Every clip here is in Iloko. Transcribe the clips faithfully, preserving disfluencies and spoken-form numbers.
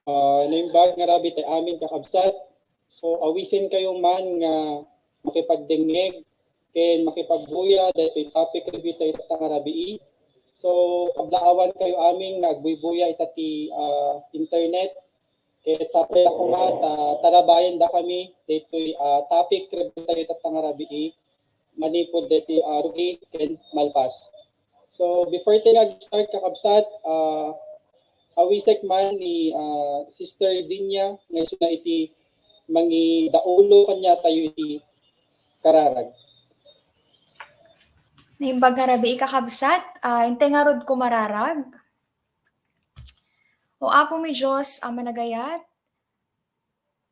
Ah, naimbag nga rabii tay amin, kakabsat. So, awisenkayo man nga makipagdengngeg ken makipagbuya daytoy topic review tayo tatta nga rabii. So, kablaawankayo amin nga agbuybuya ita ti, ah, internet. Ket sapay a koma ta tarabayendakami daytoy, ah, topic review tayo tatta nga rabii manipud daytoy, ah, rugi ken malpas. So, before tayo ag-start, kakabsat, ah, awisek man ni, ah, Sister Zinia nga isuna iti mangidaulo kaniatayo iti kararag. Naimbag nga rabii, kakabsat. Ah, intay ngarud ko mararag. O Apomi Dios a managayat,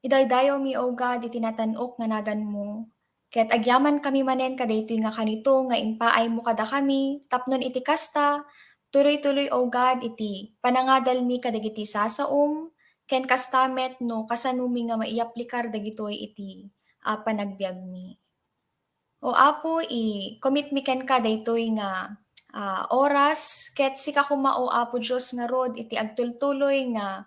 idaydayawmi, O God, iti natan-ok nga naganmo. Ket agyamankami manen kadaytoy nga kanito nga impaaymo kadakami, tapnon iti kasta, tuloy-tuloy, O God, iti panangadalmi kadagiti sasaom, ken kasta met no kasanomi nga maiyaplikar dagitoy iti, ah, panagbiagmi. O Apo, i-commit mi kenka daytoy nga, ah, oras, ket sika koma, O Apo Dios, ngarud iti agtultuloy nga,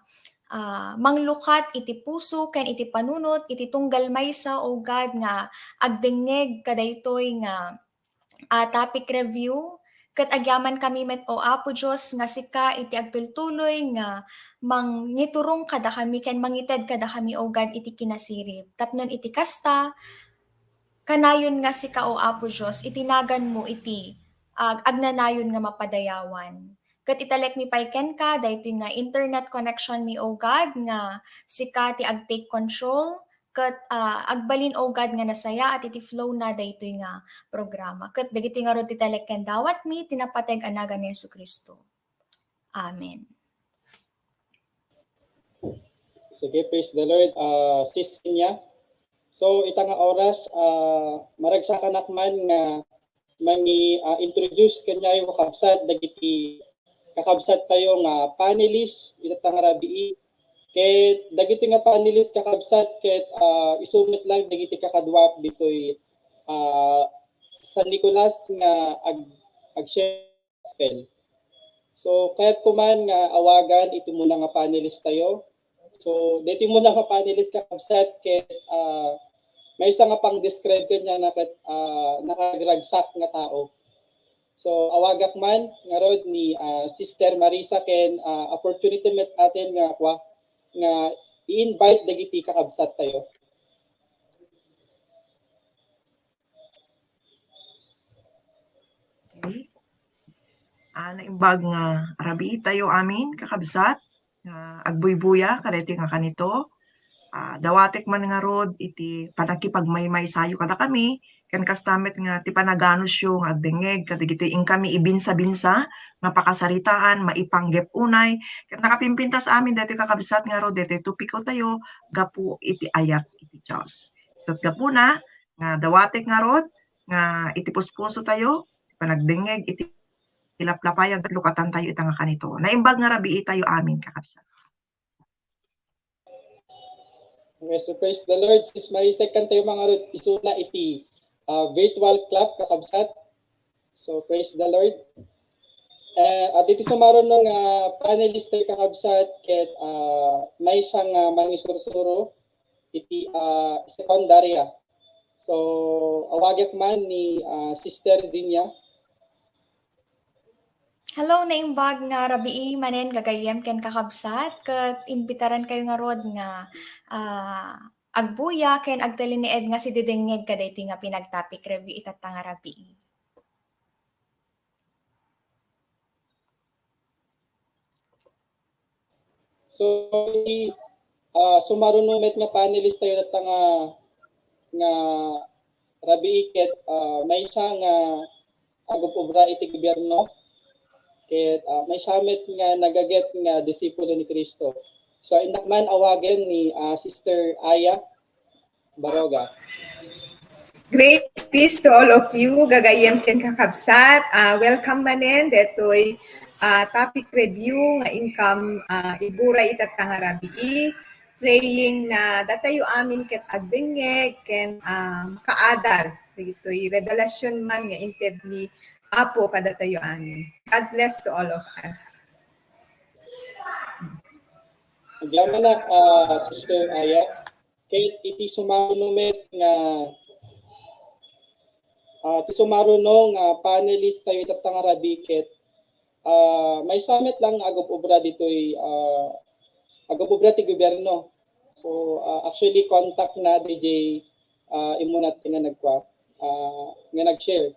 ah, manglukat iti puso ken iti panunot iti tunggal maysa, O God, nga agdengngeg kadaytoy nga, ah, topic review. Ket agyamankami met, O Apo Dios, nga sika iti agtultuloy nga mangiturong kadakami ken mangited kadakami, O God, iti kinasirib. Tapnon iti kasta, kanayon nga sika, O Apo Dios, iti naganmo iti ag-, agnanayon nga mapadayawan. Ket italekmi pay kenka daytoy nga internet connection mi, O God, nga sika ti ag-take control, ket, ah, agbalin, O God, nga nasayaat iti flow na daytoy nga programa. Ket dagitoy ngarud ti talek ken dawatmi, ti napateg a nagan ni Jesu-Cristo. Amen. Sige, praise the Lord. Ah, Sis Kenya. So, ita nga oras, ah, maragsakanak man nga mangi, ah, introduce kaniayo, kakabsat, dagiti kakabsat tayo nga panelist ita nga rabii. Ket dagiti nga panelist, kakabsat, ket, ah, isu met lang dagiti kakaduak ditoy, ah, San Nicolas nga ag-, ag-share gospel. So, kayatko man nga awagan iti umuna nga panelist tayo. So, daytoy umuna nga panelist, kakabsat, ket, ah, maysa nga pang-describe kaniana ket, ah, nakagragsak nga tao. So, awagak man ngarud ni, ah, Sister Marisa ken, ah, opportunity met atin nga kua, nga i-invite dagiti kakabsat tayo. Okay. Ah, naimbag nga rabii tayo amin, kakabsat, nga agbuybuya kadaytoy nga kanito. Ah, dawatek man ngarud iti panagkipagmaymaysayo kadakami, ken kasta met nga ti panaganosyo nga agdengngeg kadagitoy inkami ibinsa-binsa nga pakasaritaan, maipanggep unay, ket nakapimpintas amin daytoy, kakabsat, ngarud daytoy topiko tayo gapu iti ayat iti Dios. Ket gapuna, nga dawatek ngarud nga iti puspuso tayo, panagdengngeg iti laplapayag, lukatan tayo ita nga kanito. Naimbag nga rabii tayo amin, kakabsat. Okay, so praise the Lord. Sis Marie, second tayo man ngarud isuna iti, ah, virtual clap, kakabsat. So, praise the Lord. Eh, adda iti sumaruno nga panelist tayo, kakabsat, ket, ah, maysa nga mangisursuro iti, ah, sekundarya. So, awagek man ni, ah, Sister Zinia. Hello, naimbag nga rabii manen, gagayyem ken kakabsat, ket imbitarankayo ngarud nga, ah, agbuya ken agtalinaed nga sididengngeg kadaytoy nga pinagtopic review itatta nga rabii. So, ah, sumaruno met nga panelist tayo itatta nga, nga rabii ket, ah, maysa nga agub-obra iti gobierno, ket, ah, maysa met nga nagaget nga disipulo ni Cristo. So, innak man awagen ni, ah, Sister Aya Baroga. Great peace to all of you, gagayyem ken kakabsat. Ah, welcome manen detoy, ah, topic review nga inkam, ah, iburay itatta nga rabii. Praying na datayo amin ket agdengngeg ken, ah, makaadal dagitoy revelasyon man nga inted ni Apo kadatayo amin. God bless to all of us. Agyamanak, ah, Sister Aya, ket iti sumaruno met nga, ah, ti sumaruno nga panelist tayo itatta nga rabii ket, ah, maysa met lang nga agub-ubra ditoy, ah, agub-ubra ti gobyerno. So, ah, actually, contact na D J, ah, Imunat nga nagkua, ah, nga nag-share,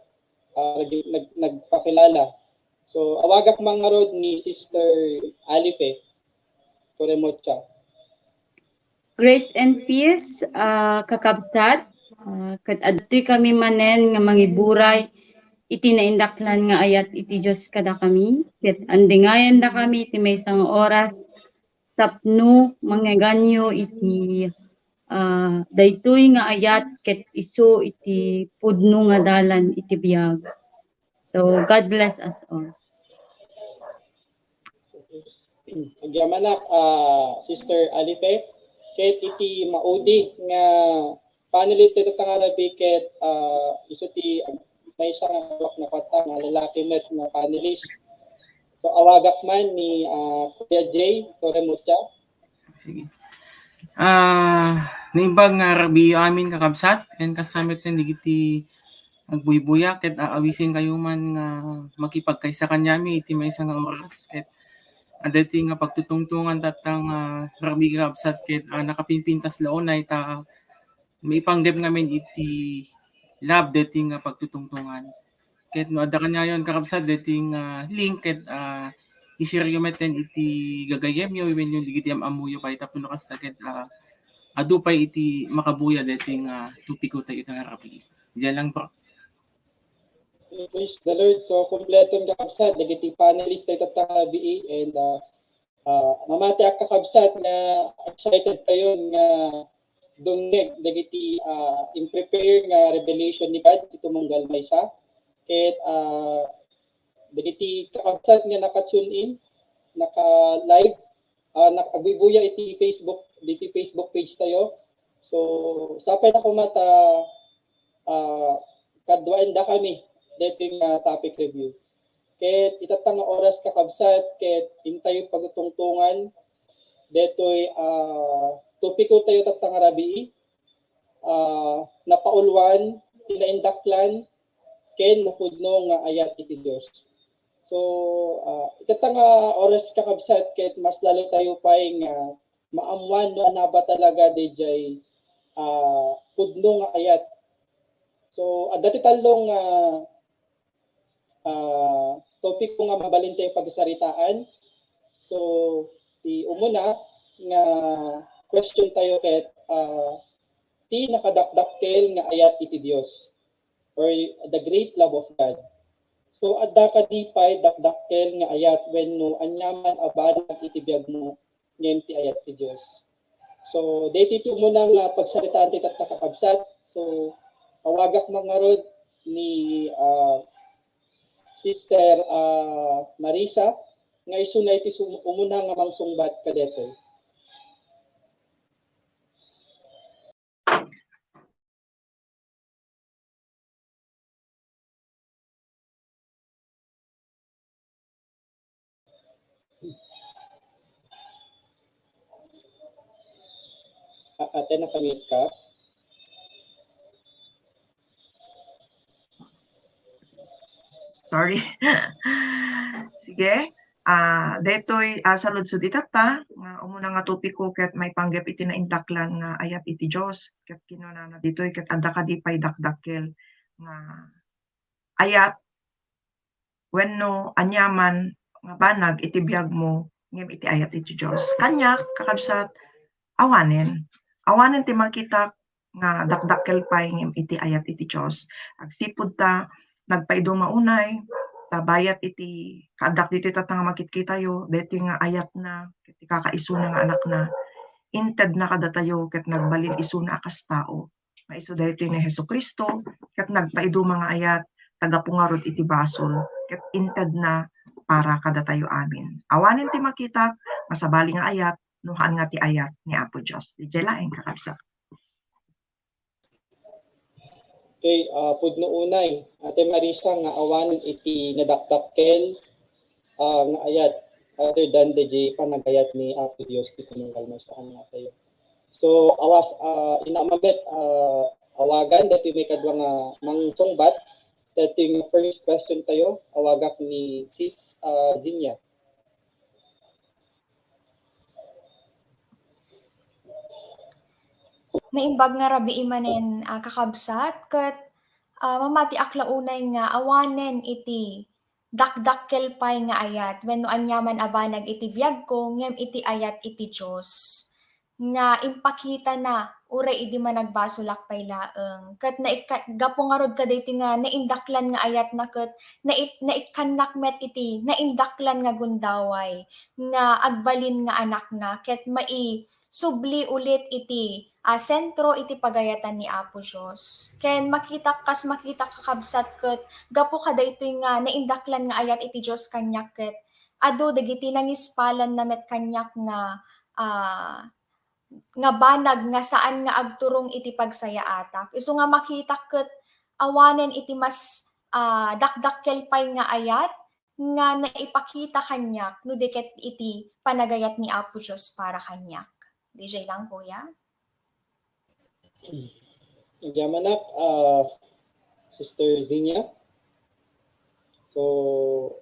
ah, nag-, nag-, nagpakilala. So, awagak man ngarud ni Sister Alife Torremocha. Grace and peace, ah, kakabsat. Ah, ket adtoy kami manen nga mangiburay iti naindaklan nga ayat iti Dios kadakami. Ket andingayandakami iti maysa nga oras tapno mangngeganyo iti, ah, daytoy nga ayat ket isu iti pudno nga dalan iti biag. So, God bless us all. Agyamanak, ah, Sister Alife, ket iti maudi nga panelist ditoy nga rabii ket, ah, isu ti maysa nga hawak nga kwarta nga lalaki met nga panelist. So, awagak man ni, ah, Kuya Jay Torremocha. Sige. Ah, naimbag nga rabii amin kakabsat, ken kasta met ken digiti agbuybuya, ket aawisenkayo man nga makipagkaysa kaniami iti maysa nga oras, ket adda iti nga pagtutungtongan tatta nga rabii kakabsat, ket, ah, nakapimpintas la unay ta maipanggep ngamin iti love deti nga pagtutungtongan. Ket no adda kaniayon kakabsat deti nga link ket, ah, i-share yo met ken iti gagayyemyo wenno digiti am-ammoyo pay tapno kasta ket, ah, adu pay iti makabuya deti nga topiko tayo ita nga rabii. Diyan lang, bro. Praise the Lord. So, kompleton kakabsat dagiti panelist tayo ita nga rabii and, ah, Ah, mamatiak kakabsat nga excited tayo nga dumngeg dagiti, ah, in-prepare nga revelation ni God iti tumunggal maysa. Ket, ah, dagiti kakabsat nga naka-tune in, naka-live, ah, nak-, agbuybuya iti Facebook, diti Facebook page tayo. So, sapay na koma ta, ah, kaduaendakami daytoy nga topic review. Ket itatta nga oras kakabsat, ket intayo pagtungtongan daytoy, ah, topiko tayo tatta nga rabii, ah, napauluan ti naindaklan ken napudno nga ayat iti Dios. So, ah, itatta nga oras kakabsat, ket mas lalo tayo pay nga maammuan no ania ba talaga daydiay, ah, pudno nga ayat. So, adda ti tallo nga, ah, topiko nga mabalin tayo pagsaritaan. So, ti umuna nga question tayo ket, ah, ti nakadakdakkel nga ayat iti Dios or the great love of God. So, adda kadi pay dakdakkel nga ayat wenno aniaman a banag iti biagmo ngem ti ayat ti Dios. So, daytoy ti umuna nga pagsaritaan ti tatta, kakabsat. So, awagak man ngarud ni, ah, Sister, ah, Marisa, nga isuna iti sum-, umuna nga mangsungbat kadaytoy. A-, ate, naka-mute ka? Sorry. Sige. Ah, daytoy, ah, saludsod itatta nga umuna nga topiko ket maipanggep iti naindaklan nga ayat iti Dios. Ket kinunana ditoy, ket adda kadi pay dakdakkel nga ayat wenno aniaman nga banag iti biagmo ngem iti ayat iti Dios. Kaniak, kakabsat, awanen. Awanen ti makitak nga dakdakkel pay ngem iti ayat iti Dios. Agsipud ta nagpaiduma unay, ta bayat iti kaaddak ditoy tatta nga makitkitayo, daytoy nga ayatna, iti kakaisuna nga anakna, intedna kadatayo ket nagbalin isuna a kas tao. Nga isu daytoy ni Jesu-Cristo, ket nagpaiduma nga ayat, ta gapu ngarud iti basol, ket intedna para kadatayo amin. Awanen ti makitak nga sabali nga ayat, no haan nga ti ayat ni Apo Dios. Didiay laeng, kakabsat. Okay, ah, pudno unay, Ate Marisa, nga awan iti nadakdakkel, ah, nga ayat. other than daydi panagayat ni Apo Dios ti tumunggal met kaniatayo. So, awas, ah, inna met, ah, awagan daytoy maikadua nga mangsungbat, daytoy nga first question tayo, awagak ni Sis, ah, Zinia. Naimbag nga rabii manen, ah, kakabsat, ket, ah, mamatiak la unay nga awanen iti dakdakkel pay nga ayat wenno aniaman a banag iti biagko ngem iti ayat iti Dios nga impakitana uray idi managbasolak pay laeng. Ket naikka-, gapu ngarud kadaytoy nga naindaklan nga ayatna ket nait-, naikkannak met iti naindaklan nga gundaway nga agbalin nga anakna ket mai-, subli ulit iti, ah, sentro iti pagayatan ni Apo Dios. Ken makitak, kas makitak, kakabsat, ket gapu kadaytoy nga naindaklan nga ayat iti Dios kaniak ket adu dagiti nangispalanna met kaniak nga, ah, nga banag nga saan nga agturong iti pagsayaatak. Isu nga makitak ket awanen iti mas, ah, dakdakkel pay nga ayat nga naipakita kaniak no di ket iti panagayat ni Apo Dios para kaniak. Diay lang, kuya. Agyamanak, ah, Sister Zinia. So,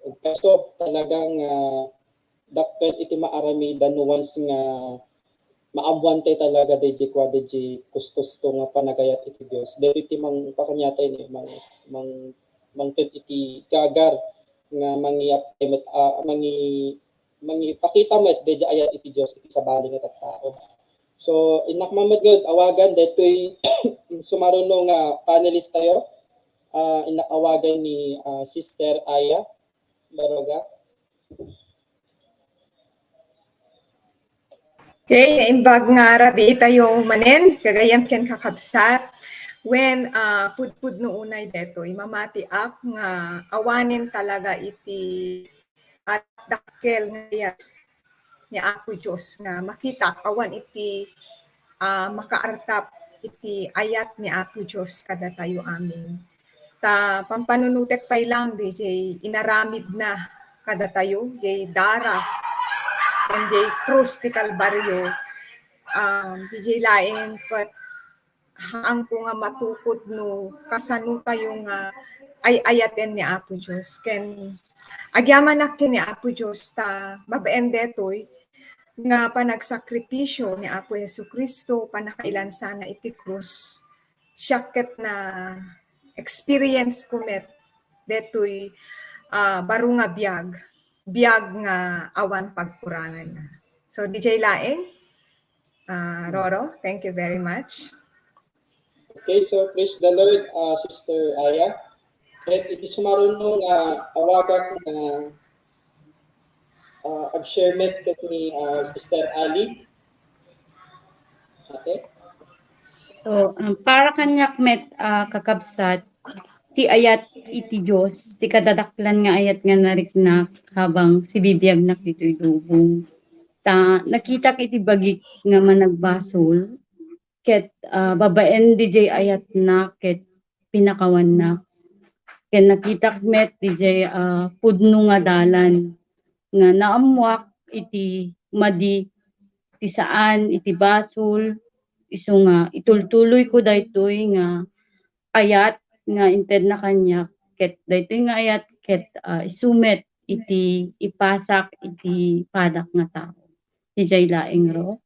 agkasto talagang, ah, dakkel iti maaramidan no once nga maammoan tay talaga daydi kua, daydi kuskosto nga panagayat iti Dios. Daytoy ti mang-, pakaniatay ni mang-, mang-, mangted iti gagar nga mangiap-, met, ah, mangi-, mangipakita met daydi ayat iti Dios iti sabali nga tattao. So, innak man met nga awagan daytoy sumaruno nga panelist tayo. Ah, innak awagan ni, ah, Sister Aya Baroga. Okay, naimbag nga rabii tayo manen, gagayyem ken kakabsat. Wen, ah, pudpudno unay daytoy, mamatiak nga awanen talaga iti, ah, dakkel nga ayat ni Apo Dios nga makitak awan iti, ah, makaartap iti ayat ni Apo Dios kadatayo amin. Ta pampanunotek pay lang diay inaramidna kadatayo, diay dara, ken diay krus ti Kalbario, um, diay laeng ket haanko nga matukod no kasano tayo nga ay-ayaten ni Apo Dios. Ken agyamanak ken ni Apo Dios ta babaen detoy nga panagsakripisio ni Apo Jesu-Cristo, pannakailansana iti krus, siak ket na-experience ko met detoy, ah, baro nga biag, biag nga awan pagkuranganna. So, diay laeng, ah, Roro, thank you very much. Okay, so praise the Lord, ah, Sister Aya. Ket iti sumaruno nga awagak nga, ah, ag-share met ket ni, ah, Sister Ali. Okay? So, um, para kaniak met, ah, kakabsat, ti ayat iti Dios, ti kadadaklan nga ayat nga nariknak habang sibibiagnak ditoy lubong. Ta nakitak iti bagik nga managbasol, ket, ah, babaen diay ayatna ket pinakawanna. Ken nakitak met diay, ah, pudno nga dalan nga naammoak iti madi ti saan iti basol, isu nga itultuloyko daytoy nga ayat nga intedna kaniak, ket daytoy nga ayat ket, ah, isu met iti ipasak iti padak nga tao. Diay laeng, Ro.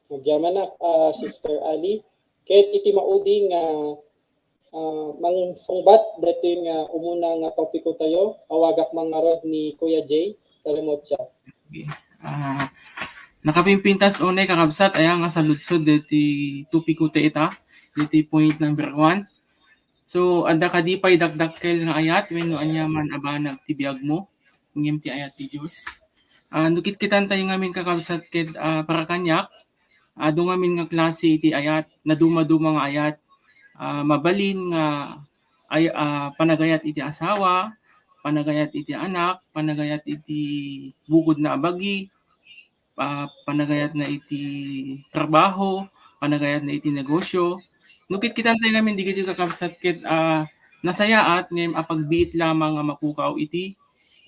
Agyamanak, ah, Sister Ali. Ket iti maudi nga, ah, mangsungbat daytoy nga umuna nga topiko tayo, awagak man ngarud ni Kuya Jay Talamocha. Okay. Ah, nakapimpintas unay, kakabsat, aya nga saludsod daytoy topiko tayo ita, daytoy point number one. So, adda kadi pay dakdakkel nga ayat wenno aniaman a banag ti biagmo ngem ti ayat ti Dios? Ah, no kitkitan tayo ngamin, kakabsat, ket, ah, para kaniak, adu ngamin nga klase iti ayat, nadumaduma nga ayat, ah, mabalin nga ay-, ah, panagayat iti asawa, panagayat iti anak, panagayat iti bukodna a bagi, ah, panagayatna iti trabaho, panagayatna iti negosyo. No kitkitan tayo ngamin dagiti kakabsat ket, ah, nasayaat ngem apagbiit lamang nga mapukaw iti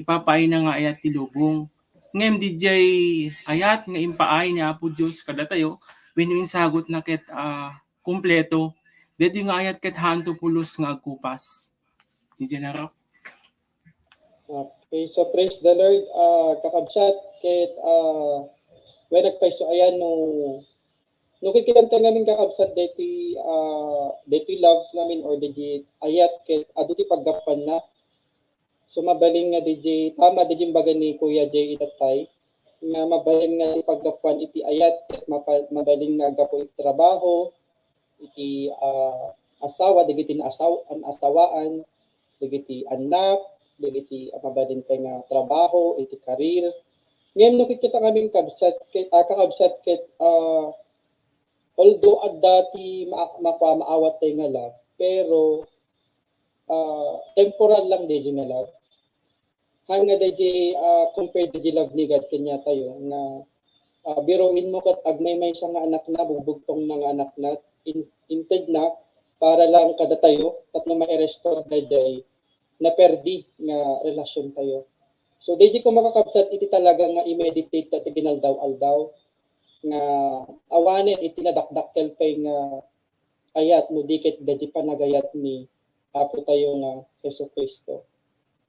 ipapaayna nga ayat ti lubong. Ngem didiay ayat nga impaay ni Apo Dios kadatayo, wenno insagutna ket, ah, kumpleto, daytoy nga ayat ket haanto pulos nga agkupas. Didiay narap. Okay, so praise the Lord, ah, kakabsat, ket, ah, wen agpayso ayan no, no kikitanta ngamin kakabsat daytoy, ah, daytoy love ngamin or daytoy ayat ket adu ti paggapuanna. So mabalin nga didiay, tama didiay imbaga ni Kuya Jay itatay, nga mabalin nga ti paggapuan iti ayat ket mapa-, mabalin nga aggapu iti trabaho, iti, ah, asawa, dagiti naasaw-, an-asawaan, dagiti annak, dagiti, ah, mabalin pay nga trabaho, iti career. Ngem no kikita ngamin kabsat ket, ah, kakabsat ket, ah, although adda ti ma-, makua-, maawat tayo nga love, pero, ah, temporal lang diay nga love. Haan nga daydiay, ah, compared daydiay love ni God kaniatayo nga, ah, biruinmo ket agmaymaysa nga anakna, bugbugtongna nga anakna, in-, intedna para lang kadatayo tapno mai-restore daydiay naperdi nga relasiontayo. So, daydiay koma kakabsat iti talaga nga i-meditate ta iti ginaldaw-aldaw nga awanen iti nadakdakkel pay nga ayat no di ket daydiay panagayat ni Apotayo nga Jesu-Cristo.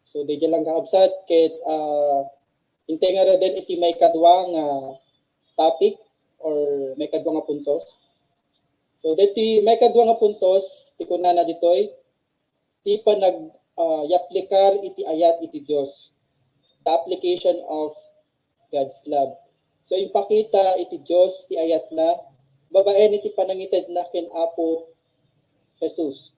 So, daydiay lang kakabsat ket, ah, intay ngaruden iti maikadua nga topic or maikadua nga puntos. So, daytoy maikadua nga puntos, ti kunana ditoy, ti panag-, ah, yaplikar iti ayat iti Dios. The application of God's love. So, impakita iti Dios ti ayatna babaen iti panangitedna ken Apo Jesus.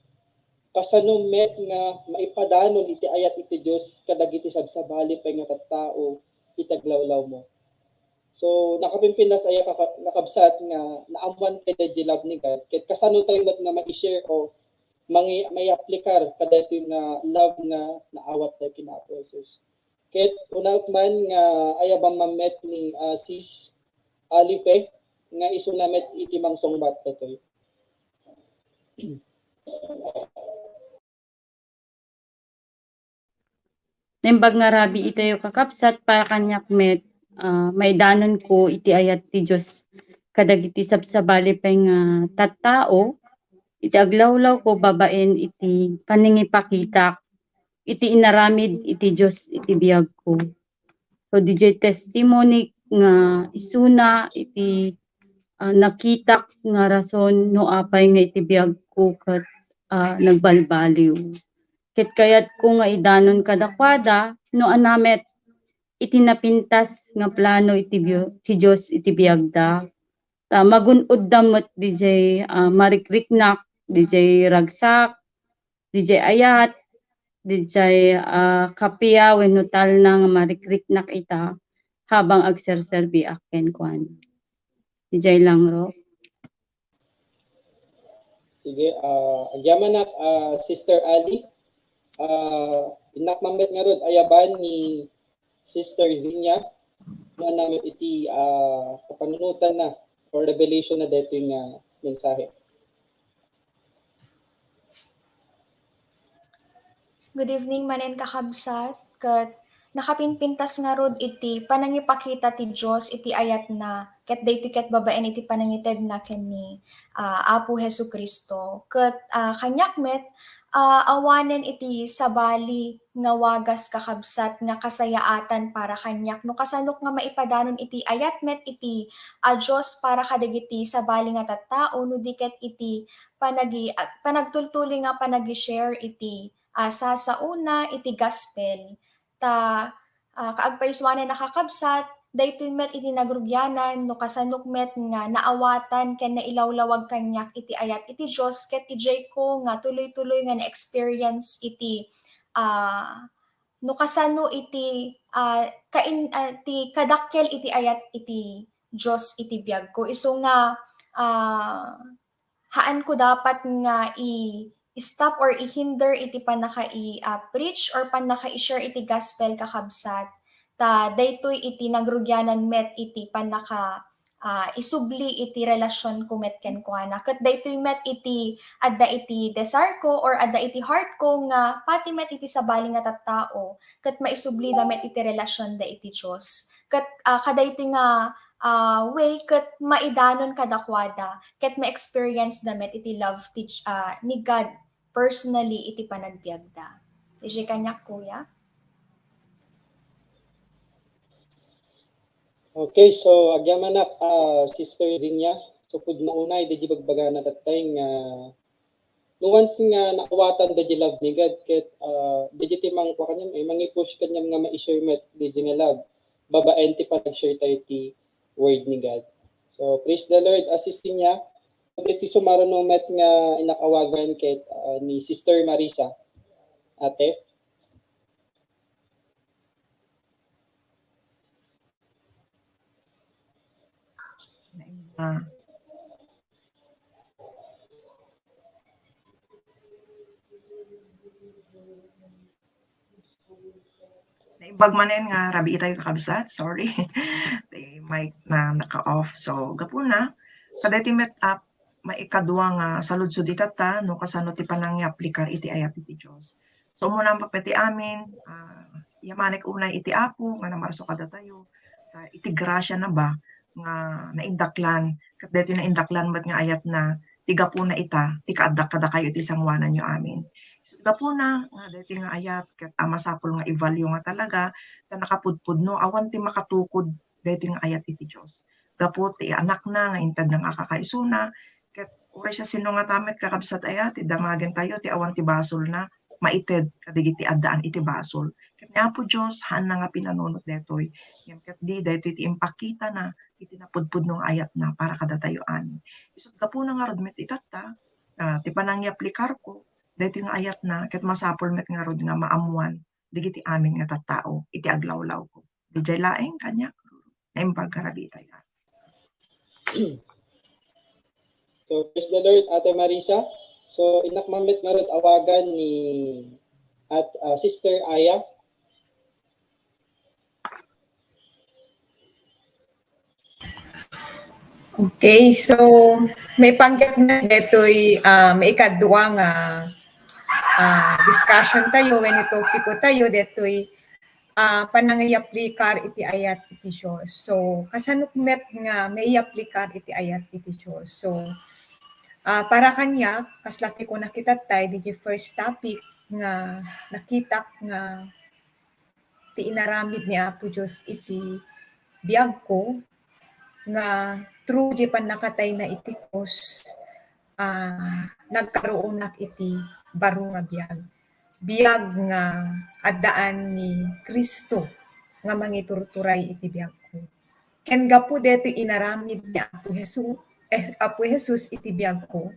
Kasano met nga maipadanon iti ayat iti Dios kadagiti sabsabali pay nga tattao iti aglawlawmo? So, nakapimpintas aya kaka-, kakabsat nga naammoan tayo daydiay love ni God, ket kasano tayo met nga mai-share o mangi-, maiaplikar kadaytoy nga love nga naawat tayo ken Apo Jesus? Ket una met man nga ayaban man met ni, ah, Sis Alife nga isuna met iti mangsungbat daytoy. Naimbag nga rabii itayo, kakabsat, para kaniak met, ah, maidanonko iti ayat ti Dios kadagiti sabsabali pay nga tattao, iti aglawlawko babaen iti panangipakitak iti inaramid iti Dios iti biagko. So, didiay testimony nga isuna iti, ah, nakitak nga rason no apay nga iti biagko ket, ah, nagbalbaliw. Ket kayatko nga idanon kadakuada no ania met iti napintas nga plano iti bio-, ti Dios iti biagda. Ta magun-odda met didiay, ah, marikriknak, didiay ragsak, didiay ayat, didiay, ah, kappia wenno talna nga marikriknak ita habang agserserbiak kenkuana. Didiay langro. Sige, ah, agyamanak, ah, Sister Ali. Ah, innak man met ngarud ayaban ni Sister Zinia, no ania met iti, ah, kapanunotanna or revelation na daytoy nga mensahe. Good evening manen, kakabsat, ket nakapimpintas ngarud iti panangipakita ti Dios iti ayatna, ket daytoy ket babaen iti panangitedna ken ni, ah, Apo Jesu-Cristo. Ket, ah, kaniak met, ah, awanen iti sabali nga wagas, kakabsat, nga kasayaatan para kaniak no kasanok nga maipadanon iti ayat met iti, ah, Dios para kadagiti sabali nga tattao no di ket iti panagi-, ag-, panagtultuloy nga panagi-share iti, ah, sasaona iti gospel. Ta, ah, kaagpaysuanan a kakabsat, daytoy met iti nagrugianan no kasanok met nga naawatan ken nailawlawag kaniak iti ayat iti Dios ket idiayko nga tuloy-tuloy nga na-experience iti, ah, no kasano iti, ah, kain-, ah, ti kadakkel iti ayat iti Dios iti biagko. Isu nga, ah, haanko dapat nga i-stop or i-hinder iti pannaka-i-, ah, preach or pannaka-i-share iti gospel, kakabsat. Ta daytoy iti nagrugianan met iti pannaka-, ah, isubli iti relasionko met kenkuana. Ket daytoy met iti adda iti desire ko or adda iti heart ko nga pati met iti sabali nga tattao ket maisublida met iti relasionda iti Dios. Ket, ah, kadaytoy nga, ah, way ket maidanon kadakuada ket ma-experience da met iti love ti, ah, ni God personally iti panagbiagda. Isu kaniak, kuya. Okay, so agyamanak, ah, Sister Zinia, so pudno unay, di bagbagana tattay nga, no once nga naawatan da di love ni God, ket, ah, di ti mangkua kaniam, eh, mangipush kaniam nga ma-share met di nga love, babaen ti panag-share tayo ti word ni God. So, praise the Lord, ah, Sis Zinia, diti sumaruno met nga inakawagan ket, ah, ni Sister Marisa. Ate? Ah. Naimbag manen nga rabii tayo, kakabsat. Sorry. Ti mic na naka-off. So, gapuna, kadaytoy met, ah, maikadua nga saludsod itatta no kasano ti panangiaplikar iti ayat iti Dios. So, umuna met iti amin, ah, yamanek unay iti Apo nga namarso kadatayo, ta iti grasiana ba nga naindaklan, ket daytoy naindaklan met nga ayatna, ti gapuna ita, ti kaaddak kadakayo iti sangoananyo amin. Gapuna nga daytoy nga ayat, ket a masapul nga i-value nga talaga, ta nakapudpudno, awan ti makatukod daytoy nga ayat iti Dios. Gapu ti anakna nga intedna nga kakaisuna, ket uray siasino ngata met, kakabsat, aya ti damagentayo ti awan ti basolna maited kadagiti addaan iti basol. Ket ni Apo Dios, haanna nga pinanunot daytoy. Ngem ket di, daytoy ti impakitana iti napudpudno nga ayatna para kadatayo amin. Isut' gapuna ngarud met itatta, ah, ti panangiaplikarko daytoy nga ayatna, ket masapul met ngarud nga maammuan dagiti amin nga tattao iti aglawlawko. Diay laeng kaniak, naimbag nga rabii tayo. So, praise the Lord, Ate Marisa. So, innak man met ngarud awagan ni at, ah, Sister Aya. Okay, so maipanggep na daytoy, ah, maikadua nga, ah, discussion tayo wenno topiko tayo daytoy, ah, panangiaplikar iti ayat iti Dios. So, kasano met nga maiaplikar iti ayat iti Dios? So, ah, para kaniak, kasla ti kunak itattay, diay first topic nga nakitak nga ti inaramid ni Apo Dios iti biagko, nga through diay pannakatayna iti krus, ah, nagkaruonak iti baro nga biag. Biag nga addaan ni Cristo nga mangiturturay iti biagko. Ken gapu daytoy inaramid ni Apo Jesu-, eh, Apo Jesus iti biagko,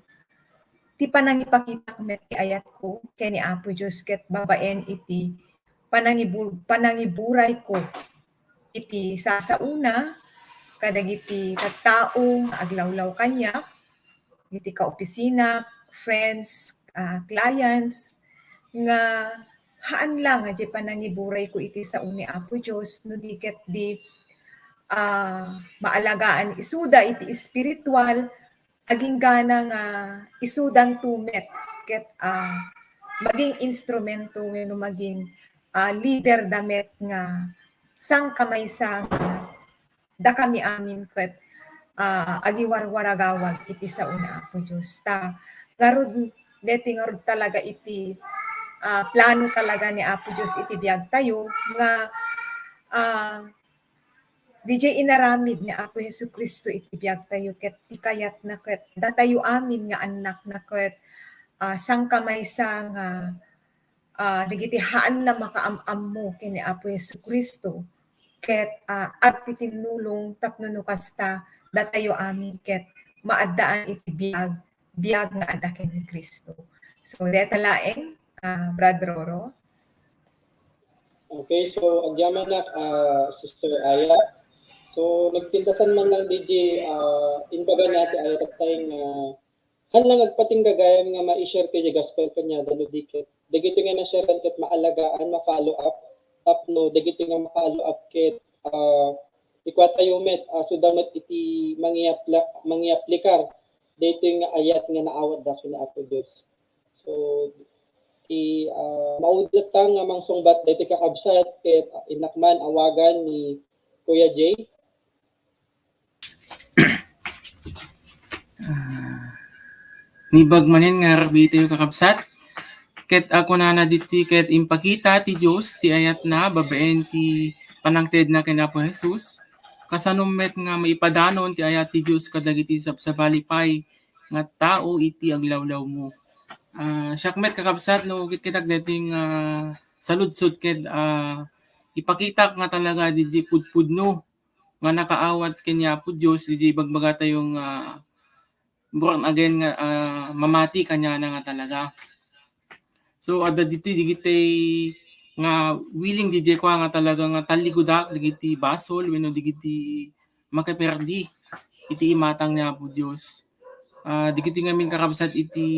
ti panangipakitak met ti ayatko ken ni Apo Dios ket babaen iti panangibu-, panangiburayko iti sasaona kadagiti tattao nga aglawlaw kaniak, iti kaopisina, friends, ah, clients, nga haan la nga diay panangiburayko iti sao ni Apo Dios, no di ket di, ah, maalagaan isuda iti espiritual, aginggana nga isudanto met ket, ah, maging instrumento wenno maging, ah, leader da met nga sangkamaysa nga dakami amin ket, ah, agiwarwaragawag iti sao ni Apo Dios. Ta ngarud, deti ngarud talaga iti, ah, plano talaga ni Apo Dios iti biagtayo nga, ah, diay inaramid ni Apo Jesu-Cristo iti biagtayo ket ti kayatna ket datayo amin nga annakna ket, ah, sangkamaysa nga, ah, dagiti haan la makaam-ammo ken ni Apo Jesu-Cristo ket, ah, agtitinnulong tapno no kasta datayo amin ket maaddaan iti biag, biag nga adda ken ni Cristo. So, deta laeng, ah, Brad Roro. Okay, so agyamanak, ah, Sister Aya. So nagpintasan man lang diay, ah, imbaga ni Ate Aya tattay nga haan lang agpatingga gayam nga mai-share ti gospel kaniada no di ket dagiti nga na-sharean ket maalagaan, ma-follow up tapno dagiti nga ma-follow up ket, ah, Ikua tayo met, ah, sida met iti mangiapla-, mangiaplikar daytoy nga ayat nga naawatda ken Apo Dios. So, ti, ah, maudi ta nga mangsungbat daytoy kakabsat ket, ah, innak man awagan ni Kuya Jay. Ah, nibag manen nga aramidtayo, kakabsat. Ket, ah, kunana ditoy ket impakita ti Dios ti ayatna babaen ti panangtedna ken Apo Jesus. Kasano met nga maipadanon ti ayat ti Dios kadagiti sabsabali pay nga tao iti aglawlawmo? Ah, siak met, kakabsat, no, kitkitak daytoy nga saludsod ket, ah, ipakitak nga talaga didiay pudpudno nga nakaawat ken ni Apo Dios, didiay ibagbagatayo nga born again nga, ah, mamati kaniana nga talaga. So, adda ditoy dagiti nga willing didiay kua nga talaga nga talligodak dagiti basol wenno dagiti makiperdi iti imatang ni Apo Dios. Ah, dagiti ngamin, kakabsat, iti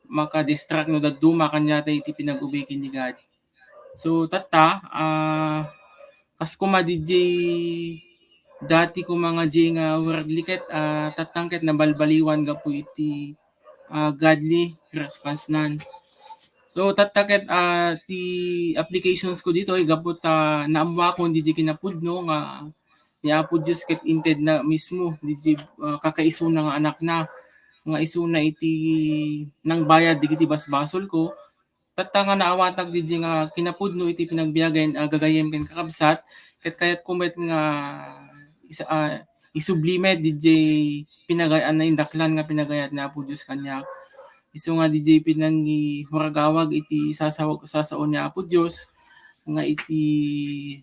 maka-distract no dadduma kaniata iti pinag-obey ken ni God. So, tatta, ah, kas koma didiay dati koma nga diay nga worldly ket, ah, tattang ket nabalbaliwan gapu iti, ah, godly response nan. So, tatta ket, ah, ti applications ko ditoy gapu ta naammoakon didiay kinapudno nga ni Apo Dios ket intedna mismo didiay, ah, kakaisuna nga anakna nga isuna iti nangbayad dagiti basbasolko. Tatta nga naawatak didiay nga kinapudno iti pinagbiag a gagayyem ken kakabsat, ket kayatko met nga isa, ah, isubli met didiay pinagay-an nga indaklan nga pinagayat ni Apo Dios kaniak. Isu nga didiay pinangihuragawag iti sasao-, sasao ni Apo Dios nga iti,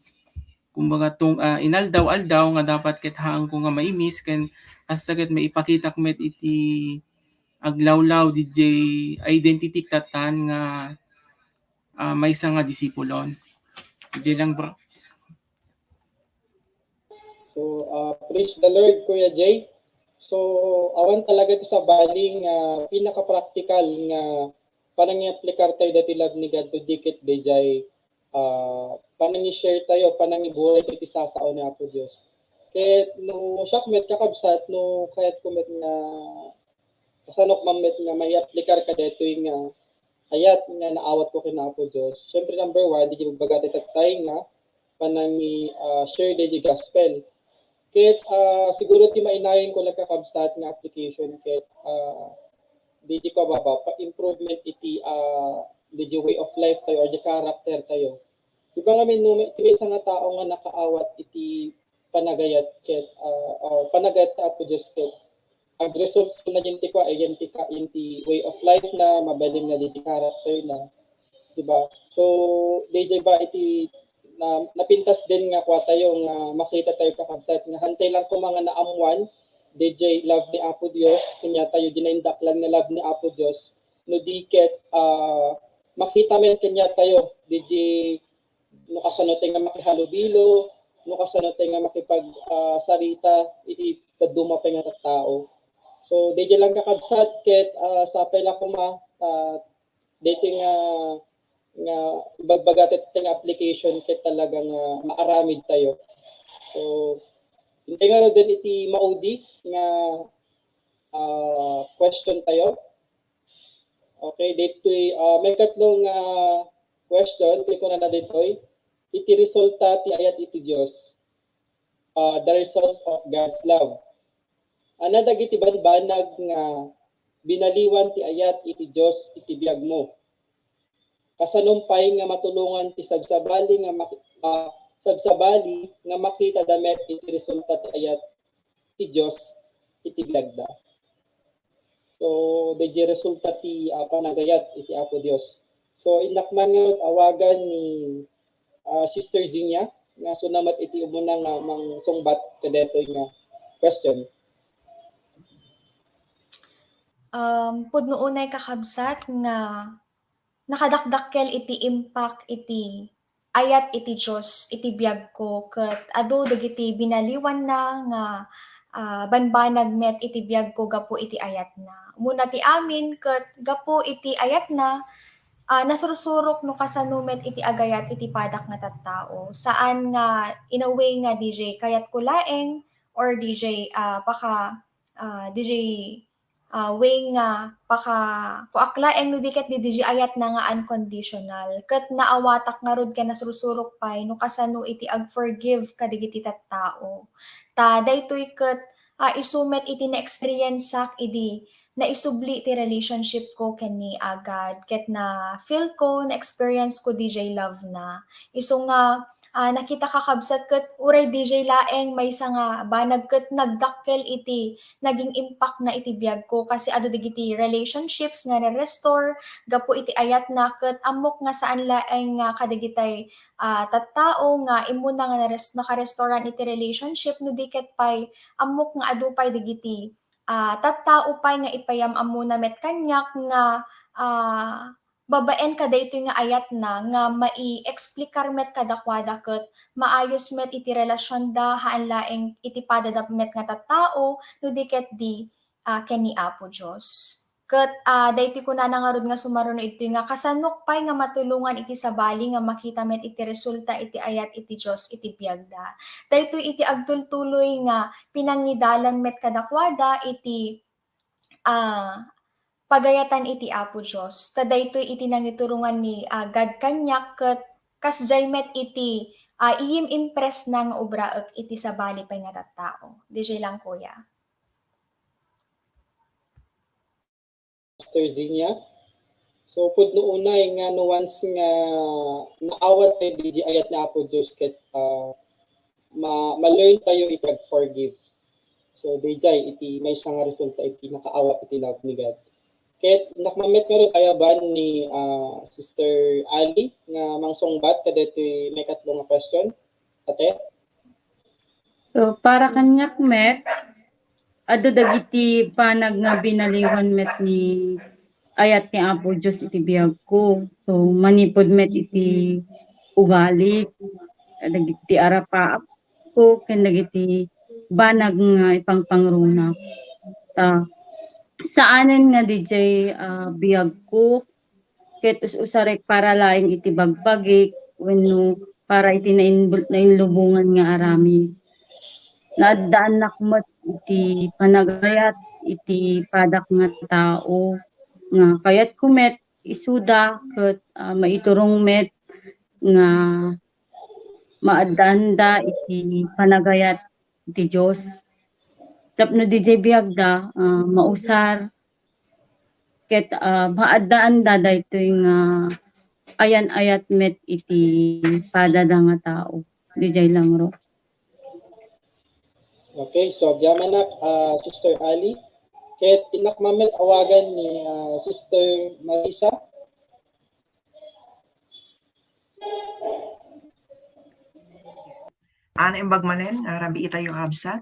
kumbaga, tung-, ah, inaldaw-aldaw nga dapat ket haanko nga maimis ken kasta ket maipakitak met iti aglawlaw didiay identity-k tattan nga, ah, maysa nga disipulon. Didiay lang, bro. So, ah, praise the Lord, Kuya Jay. So, awan talaga ti sabali nga pinaka-practical nga panangiaplikar tayo dati love ni God to dikit dayjay, ah, panangi-share tayo, panangiburay iti sasao ni Apo Dios. Ket no siak met, kakabsat, no kayatko met nga kasano man met nga maiaplikar kadaytoy nga ayat nga naawatko ken Apo Dios. Siyempre, number one, didiay ibagbaga ti tattay nga panangi, ah, share didiay gospel. Ket, ah, siguro ti mainayon ko, kakabsat, nga application ket, ah, didiay ko baba, pa-improvement iti, ah, didiay way of life tayo or didiay character tayo. Di ba ngamin no, may, ti maysa nga tao nga nakaawat iti panagayat ket, ah, or panagayat ti Apo Dios ket agresult na diay ti kua, diay ti ka-, diay way of life na, mabalin na diay character na, di ba? So, diay ba iti na, napintas din nga kua tayo nga makita tayo, kakabsat, nga hantay lang koma nga naammuan diay love ni Apo Dios, kaniatayo diay naindaklan nga love ni Apo Dios, no di ket, ah, makita met kaniatayo diay no kasano tayo nga makihalubilo, no kasano tayo nga makipag, ah, sarita iti dadduma pay nga tattao. So, diay lang, kakabsat, ket, ah, sapay la koma, ah, daytoy nga, nga ibagbaga ti nga application ket talaga nga maaramid tayo. So, intay ngaruden iti maudi nga, ah, question tayo. Okay, ditoy, ah, maikatlo nga question, ti kunana ditoy, iti resulta ti ayat iti Dios, ah, the result of God's love. Ania dagiti banbanag nga binaliwan ti ayat iti Dios iti biagmo? Kasano pay nga matulongan ti sabsabali nga mak-, ah, sabsabali nga makitada met iti resulta ti ayat ti Dios iti biagda? So, diay resulta ti, ah, panagayat iti Apo Dios. So, innak man nga awagan ni, ah, Sister Zinia, nga isuna met iti umuna nga mangsungbat kadaytoy nga question. Um, pudno unay, kakabsat, nga nakadakdakkel iti impact iti ayat iti Dios iti biagko, ket adu dagiti binaliwanna nga, ah, banbanag met iti biagko gapu iti ayatna. Umuna ti amin, ket gapu iti ayatna, ah, nasursurok no kasano met iti agayat iti padak nga tattao. Saan nga in a way nga D J kayatko laeng or D J, ah, paka-, ah, D J, ah, way nga pakakuak laeng no di ket di D J ayatna nga unconditional. Ket naawatak ngarud ken nasursurok pay no kasano iti ag-forgive kadagiti tattao. Ta daytoy ket, ah, isu met iti na-experienceak idi naisubli ti relationship ko ken ni, ah, God, ket na-feel ko, na-experience ko D J love na. Isu nga, ah, nakita, kakabsat, ket uray D J laeng maysa nga banag ket nagdakkel iti naging impact na iti biag ko, kasi adu dagiti relationships nga na-restore gapu iti ayat na, ket ammok nga saan laeng nga kadagitay, ah, tattao nga immuna nga nares-, nakarestoran iti relationship no di ket pay ammok nga adu pay dagiti ah, tattao pay nga ipayam-ammona met kaniak nga, ah, babaen kadaytoy nga ayatna nga mai-explikar met kadakuada ket maayos met iti relasionda, haan laeng iti padada met nga tattao no di ket di, ah, ken ni Apo Dios. Ket, ah, daytoy kunana ngarud nga sumaruno idtoy nga kasanok pay nga matulongan iti sabali nga makita met iti resulta iti ayat iti Dios iti biagda. Daytoy iti agtultuloy nga pinangidalan met kadakuada iti, ah, pagayatan iti Apo Dios. Ta daytoy iti nangiturongan ni, ah, God kaniak ket kasdiay met iti, ah, iyim-impresna nga obraek iti sabali pay nga tattao. D J lang, kuya. Sister Zenia. So, pudno unay nga no once nga naawat tayo di ayat ni Apo Dios ket, ah, ma-, ma-learn tayo iti ag-forgive. So, daydiay iti maysa nga resulta iti nakaawat iti love ni God. Ket nakmamet ngarud ayaban ni, ah, Sister Ali nga mangsungbat kadaytoy maikatlo nga question. Ate? So, para kaniak met, adu dagiti banag nga binaliwan met ni ayat ni Apo Dios iti biagko. So, manipud met iti ugali, dagiti arapaapko, ken dagiti banag nga ipangpangrunak. Ta, saanen nga didiay, ah, biagko, ket us-usarek para laeng iti bagbagik wenno para iti nainbul-, nainlubongan nga aramid. Naaddaannak met iti panagayat iti padak nga tao nga kayatko met isuda ket, ah, maiturong met nga maaddaanda iti panagayat ti Dios. Tapno didiay biagda, ah, mausar, ket, ah, maaddaanda daytoy nga ayan-ayat met iti padada nga tao. Didiay langro. Okay, so, agyamanak, ah, Sister Ali. Ket innak mamet awagan ni, ah, Sister Marisa. Ano, imbag manen nga rabii tayo, kabsat?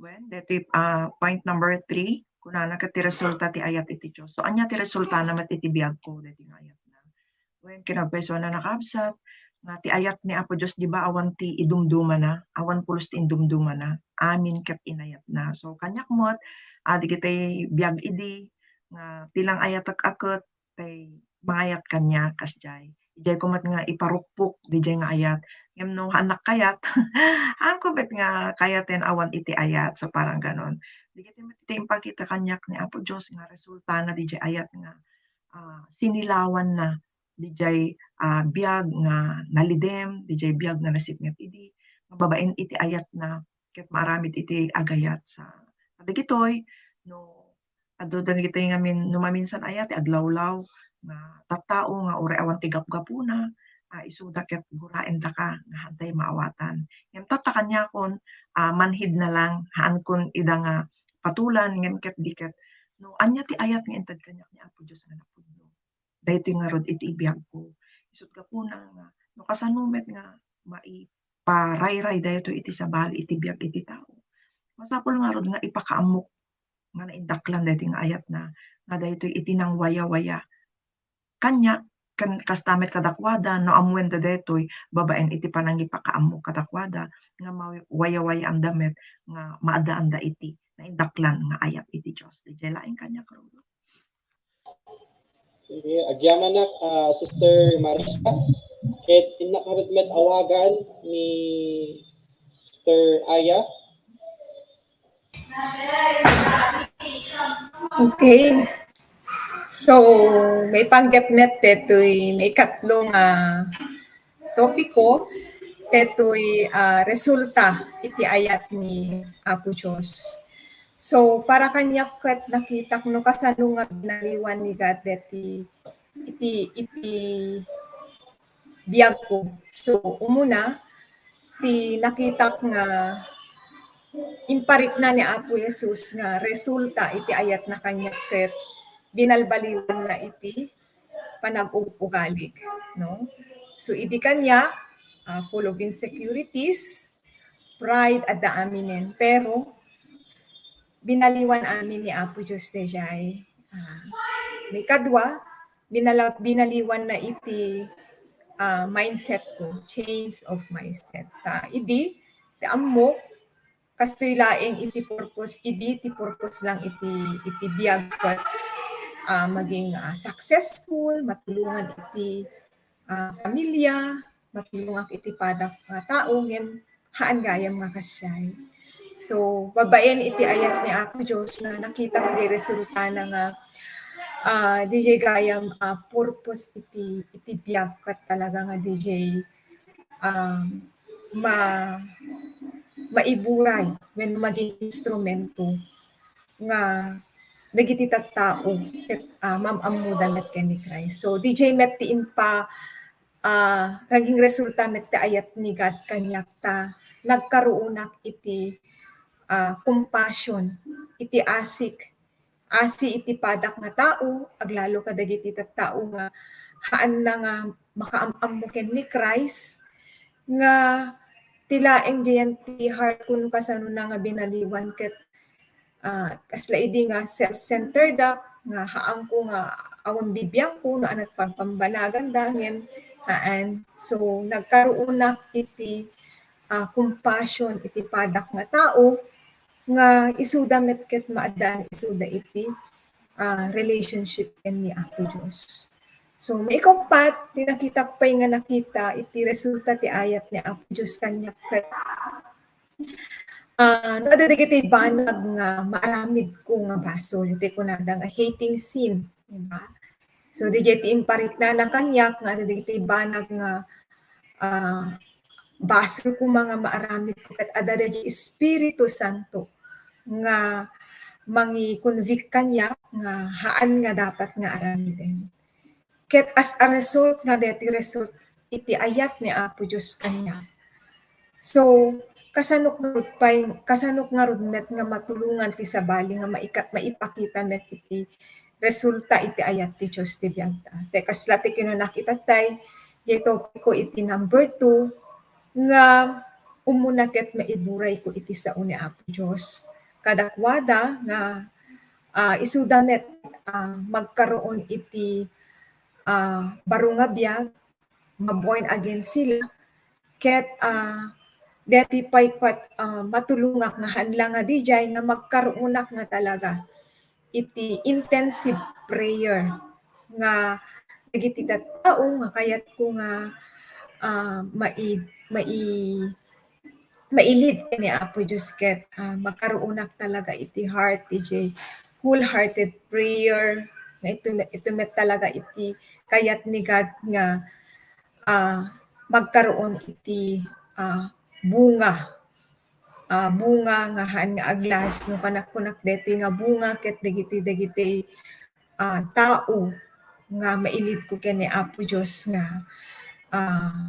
Wen, deti, ah, point number three, kunana ket ti resulta ti ayat iti Dios. So, ania ti resultana met iti biagko, deti nga ayatna? Wen, kinapaysuanna, nakabsat, nga ti ayat ni Apo Dios, di ba, awan ti idumdumana, awan pulos ti indumdumana, amin ket inayatna. So, kaniak met, ah, dagiti biag idi, nga ti lang ayatek a ket, tay mangayat kaniak kasdiay. Idiay ko met nga iparukpok didiay nga ayat. Ngem no haannak kayat, haanko met nga kayaten awan iti ayat, so parang ganon. Dagiti met ti impakita kaniak ni Apo Dios nga resultana didiay ayat nga, ah, sinilawanna didiay, ah, biag nga nalidem, didiay biag nga nasipnget idi, nga babaen iti ayatna, ket maaramid iti agayat sa kadagitoy, no, adu dagitoy nga min-, no maminsan aya ti aglawlaw nga tattao nga uray awan ti gapgapuna, ah, isuda ket guraendaka nga haantay maawatan. Ngem tatta kaniakon, ah, manhidna lang, haankon ida nga patulan, ngem ket di ket, no, ania ti ayat nga inted kaniak ni Apo Dios nga napudno. Daytoy ngarud iti biagko. Isut' gapuna nga, no kasano met nga maiparayray daytoy iti sabali iti biag iti tao, masapul ngarud nga ipakaammok nga naindaklan daytoy nga ayatna, nga daytoy iti nangwayawaya kaniak, ken kasta met kadakuada, no ammoenda daytoy, babaen iti panangipakaammo kadakuada, nga mawi-, wayawayaanda met nga maaddaanda iti naindaklan nga ayat iti Dios. Didiay laeng kaniak, Rolo. Sige, agyamanak, ah, Sister Marisa. Ket innak ngarud met awagan ni Sister Aya. Okay. So, maipanggep met detoy maikatlo nga topiko, detoy, ah, resulta iti ayat ni Apo Dios. So, para kaniak ket nakitak no kasano nga binaliwan ni God deti iti, iti biagko. So, umuna, ti nakitak nga imparikna ni Apo Jesus nga resulta iti ayatna kaniak ket binalbaliwanna iti panag-ug-ugalig, no? So, idi kaniak, ah, full of insecurities, pride, adda aminen. Pero, binaliwan amin ni Apo Dios daydiay. Ah, maikadua, binala-, binaliwanna iti, ah, mindset ko, change of mindset. Ta, idi, ti ammok, kastoy laeng iti purpose, idi ti purpose lang iti, iti biag ket, ah, maging, ah, successful, matulongan iti, ah, pamilya, matulongak iti padak nga tao, ngem haan gayam nga kasiay. So, babaen iti ayat ni Apo Dios nga nakitak di resultana nga, ah, diay gayam, ah, purpose iti, iti biag ket talaga nga diay, um, ma-, maiburay wenno maging instrumento nga dagiti tattao ket, ah, maam-ammoda met ken ni Christ. So, diay met ti impa-, ah, naging resulta met ti ayat ni God kaniak ta nagkaruonak iti, ah, compassion, iti asik, asi iti padak nga tao, aglalo kadagiti tattao nga haanna nga makaam-ammo ken ni Christ, nga ti laeng diay ti heart ko no kasano na nga binaliwan ket, ah, kasla idi nga self-centered ak, nga haanko nga awan bibiangko no anat pagpambanaganda, ngem haan. So, nagkaruonak iti, ah, compassion iti padak nga tao, nga isuda met ket maaddaan isuda iti, ah, relationship ken ni Apo Dios. So, maikappat, ti nakitak pay nga nakita iti resulta ti ayat ni Apo Dios kaniak ket, ah, no adda dagiti banag nga maaramidko nga basol, ti kunada nga hating sin, di ba? So, diay ti impariknana kaniak nga adda dagiti banag nga, ah, basol koma nga maaramidko ket adda diay Espiritu Santo nga mangi-convict kaniak nga haan nga dapat nga aramiden. Ket as a result nga deti result iti ayat ni Apo Dios kaniak. So, kasanok ngarud pay, kasanok ngarud met nga matulongan ti sabali nga maikat-, maipakita met iti resulta iti ayat ti Dios ti biagta. Te kasla ti kinunak itattay, diay topiko iti number two, nga umuna ket maiburayko iti sao ni Apo Dios. Kadakuada nga, ah, isuda met, ah, magkaroon iti, ah, baro nga biag, ma-born again sila, ket, ah, deti pay ket, ah, matulongak nga haan la nga diay nga magkaruonak nga talaga iti intensive prayer nga dagiti tattao nga kayatko nga, ah, mai-, mai-, mailid ken ni Apo Dios ket, ah, magkaruonak talaga iti heart, iti wholehearted prayer nga ito, ito met talaga iti kayat ni God nga, ah, magkaroon iti, ah, bunga. Ah, bunga nga haan nga aglas, no, kanak-, kunak deti nga bunga ket dagiti, dagiti, ah, tao nga mailidko ken ni Apo Dios nga, ah,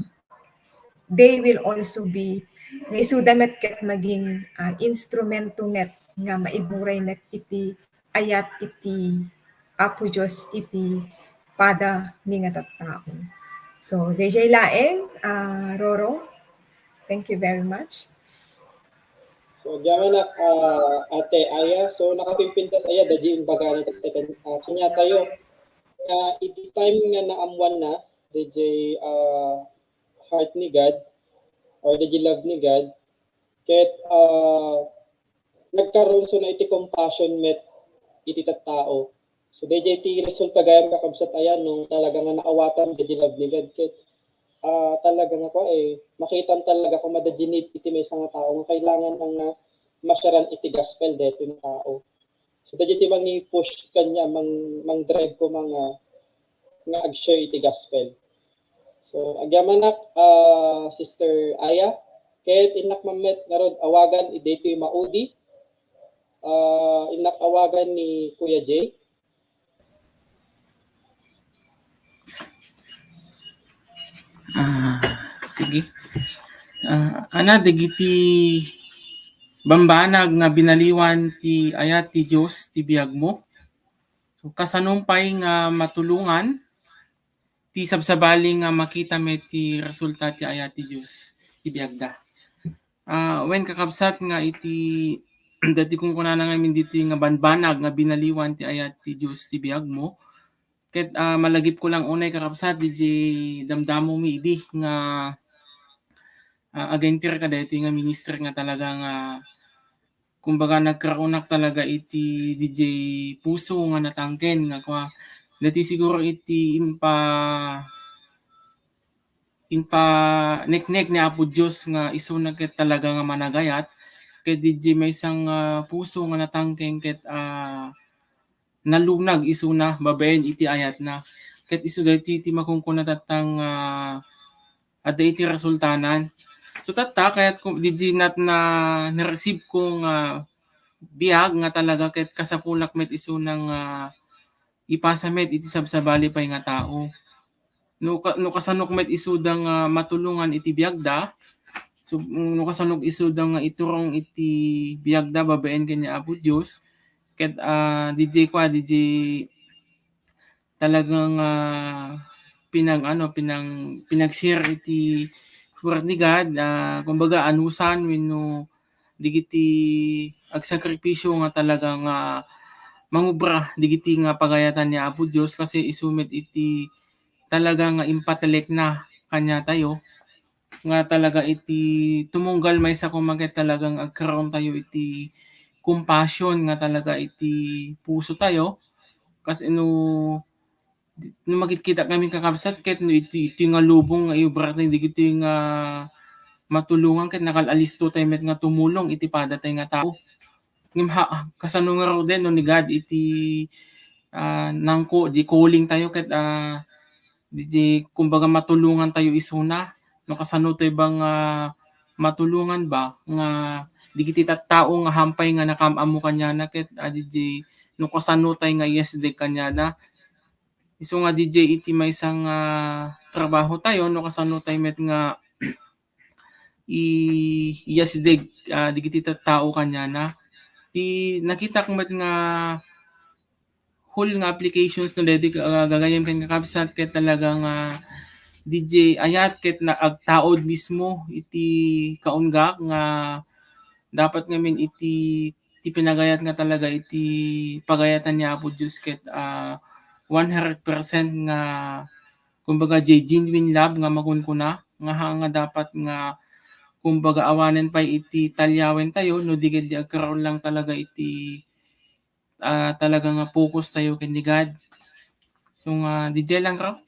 they will also be, nga isuda met ket maging, ah, instrumento met nga maiburay met iti ayat iti Apo Dios iti pada mi nga tattao. So, daydiay laeng, ah, Roro, thank you very much. So, agyamanak, ah, Ate Aya. So, nakapimpintas aya, daydiay imbaga ni Tate kan-, ah, kaniatayo. Ah, iti time nga naammuanna, daydiay, ah, heart ni God, or daydiay love ni God, ket, ah, nagkaroon so na iti compassion met iti tattao. So, dayjay ti resulta gayam, kakabsat, ayan, no talaga nga naawatan dayjay love ni God, ket, ah, talaga nga kua, eh, makitam talaga koma dayjay need iti maysa nga tao nga kailangan nga masiaran iti gospel daytoy nga tao. So, dayjay ti mangi-push kaniak, mang-, mang-drive koma nga, nga ag-share iti gospel. So, agyamanak, ah, Sister Aya, ket innak man met ngarud awagan daytoy maudi, ah, innak awagan ni Kuya Jay. Ah, sige. Ah, ana, dagiti bambanag nga binaliwan ti ayat ti Dios ti biagmo. So, kasanom pay nga matulongan ti sabsabali nga makita met ti resulta ti ayat ti Dios ti biagda. Ah, wen, kakabsat, nga iti daytoy kunkunana ngamin ditoy nga bambanag nga binaliwan ti ayat ti Dios ti biagmo. Ket, ah, malagipko lang unay, kakabsat, dayjay damdamomi idi nga, ah, agenter kadaytoy nga minister nga talaga nga, kumbaga, nagkaraonak talaga iti dayjay puso nga natangken nga kua. Daytoy siguro iti impa-, impaneknek ni Apo Dios nga isuna ket talaga nga managayat, ket dayjay maysa nga puso nga natangken ket, ah, nalunag isuna babaen iti ayatna. Ket isu daytoy ti makunkuna tatta nga adda iti resultanan. So, tatta, kayat ko, dayjay nat-, na, na-receive ko nga biag nga talaga ket kasapulak met isuna nga ipasa met iti sabsabali pay nga tao. No ka-, no kasanok met isuda nga matulongan iti biagda, so, no kasanok isuda nga iturong iti biagda babaen ken ni Apo Dios, ket, ah, dayjay kua, dayjay talagang, ah, pinag-, ano, pinang-, pinag-share iti Word ni God, ah, kumbaga, anusan wenno dagiti agsakripisyo nga talaga nga mangubra dagiti nga pagayatan ni Apo Dios, kasi isu met iti talaga nga impatelekna kaniatayo, nga talaga iti tumunggal maysa koma ket talagang agkaroon tayo iti compassion nga talaga iti puso tayo. Kas-, no, no makitkitak ngamin, kakabsat, ket no iti, iti nga lubong nga iubra tayo dagiti nga matulongan, ket nakal-alisto tayo met nga tumulong iti pada tayo nga tao. Ngem ha, kasano ngaruden no ni God iti, ah, nangko, di calling tayo ket, ah, di, di, kumbaga, matulongan tayo isuna. No kasano tayo ba nga matulongan ba nga dagiti tattao nga hampay nga nakam-ammo kaniana ket, ah, di, di, no kasano tayo nga iyasdeg kaniana. Isu nga, di, di, iti maysa nga trabaho tayo, no kasano tayo met nga i-, iyasdeg, ah, dagiti tattao kaniana. Ti nakitak met nga whole nga applications na daytoy, ah, gagayyem ken kakabsat, ket talaga nga, ah, di, di, ayat ket na-, agtaud mismo iti kaunggak nga dapat ngamin iti, ti pinagayat nga talaga iti pagayatan ni Apo Dios ket, ah, one hundred percent nga, kumbaga, di genuine love nga makunkuna, nga ha, nga dapat nga, kumbaga, awanen pay iti taliawen tayo, no di ket di agkaroon lang talaga iti, ah, talaga nga focus tayo ken ni God. So nga, di jay lang, Ro?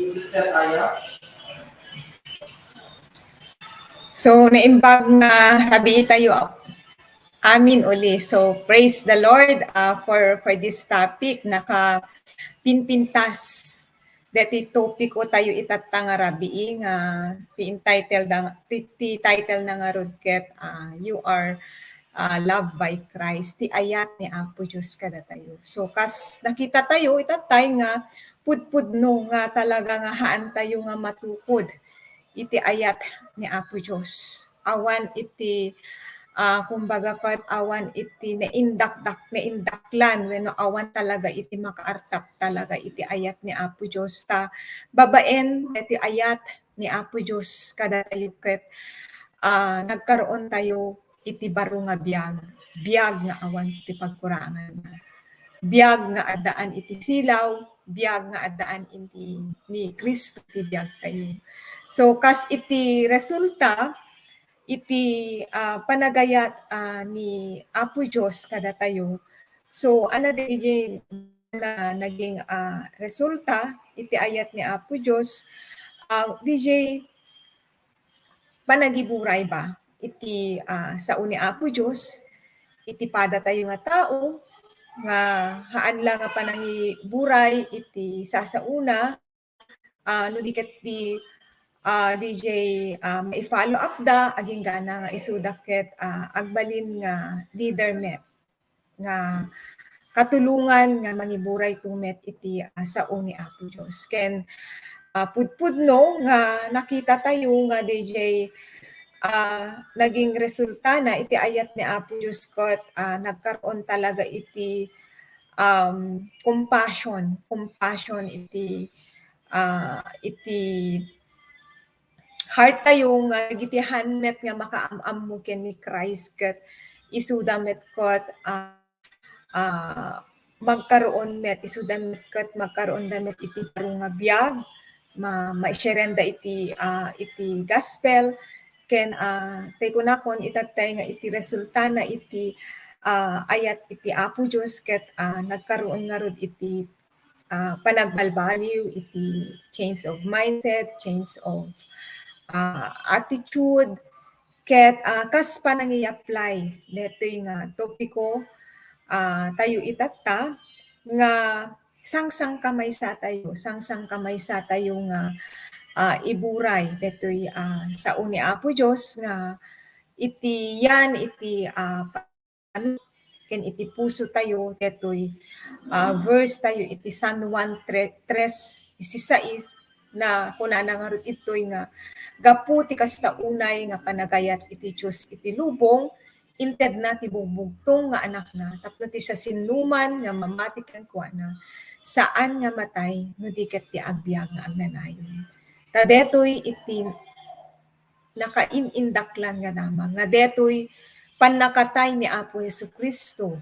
Sister Aya? So, naimbag nga rabii tayo. Amin uli. So, praise the Lord, ah, for, for this topic. Nakapinpintas deti topiko tayo itatta nga rabii nga ti entitled da-, ti, ti title na ngarud ket, ah, You Are, ah, Loved by Christ, ti ayat ni Apo Dios kadatayo. So, kas nakita tayo itattay nga pudpudno nga talaga nga haan tayo nga matukod iti ayat ni Apo Dios. Awan iti, ah, kumbaga, ket awan iti naindakdak-, naindaklan wenno awan talaga iti makaartap talaga iti ayat ni Apo Dios. Ta babaen daytoy ayat ni Apo Dios kadatayo ket, ah, nagkaroon tayo iti baro nga biag, biag nga awan ti pagkuranganna, biag nga addaan iti silaw, biag nga addaan iti ni Cristo ti biagtayo. So, kas iti resulta iti, ah, panagayat, ah, ni Apo Dios kadatayo. So, ano daydiay na naging, ah, resulta iti ayat ni Apo Dios, ah, daydiay panagiburay ba iti, ah, sao ni Apo Dios, iti padatayo nga tao, nga haan la nga panangiburay iti sasaona, ah, no di ket di, ah, daydiay, ah, mai-follow up da, agingga na nga isuda ket, ah, agbalin nga leader met, nga katulongan nga mangiburay to met iti, ah, sao ni Apo Dios. Ken, ah, pudpudno nga nakita tayo nga daydiay, ah, naging resulta na iti ayat ni Apo Dios ket, ah, nagkaroon talaga iti, um, compassion, compastion iti, ah, iti heart tayo nga dagiti han met nga makaam-ammo ken ni Christ ket isuda met ket, ah, ah, magkaroon met, isuda met ket magkaroon da met iti baro nga biag, ma-, maisharenda iti, ah, iti gospel, ken, ah, tay kunakon, itattay nga iti resulta na iti, ah, ayat iti Apo Dios ket, ah, nagkaroon ngarud iti, ah, panagbalbaliw, iti change of mindset, change of, ah, attitude, ket, ah, kas panangi-apply daytoy nga topiko, ah, tayo itatta nga sangsangkamaysa tayo, sangsangkamaysa tayo nga, ah, iburay daytoy, ah, sao ni Apo Dios nga iti yan, iti, ah, ken iti puso tayo daytoy, ah, verse tayo iti San Juan tre-, tres dieciséis na kunana ngarud ditoy nga, gapu ti kasta unay nga panagayat iti Dios iti lubong, intedna ti bugbugtong nga Anakna tapno ti siasinoman nga mamati kenkuana, saan nga matay no di ket ti agbiag nga agnanayon. Ta daytoy iti nakain-indaklan nga damag, nga daytoy pannakatay ni Apo Jesu-Cristo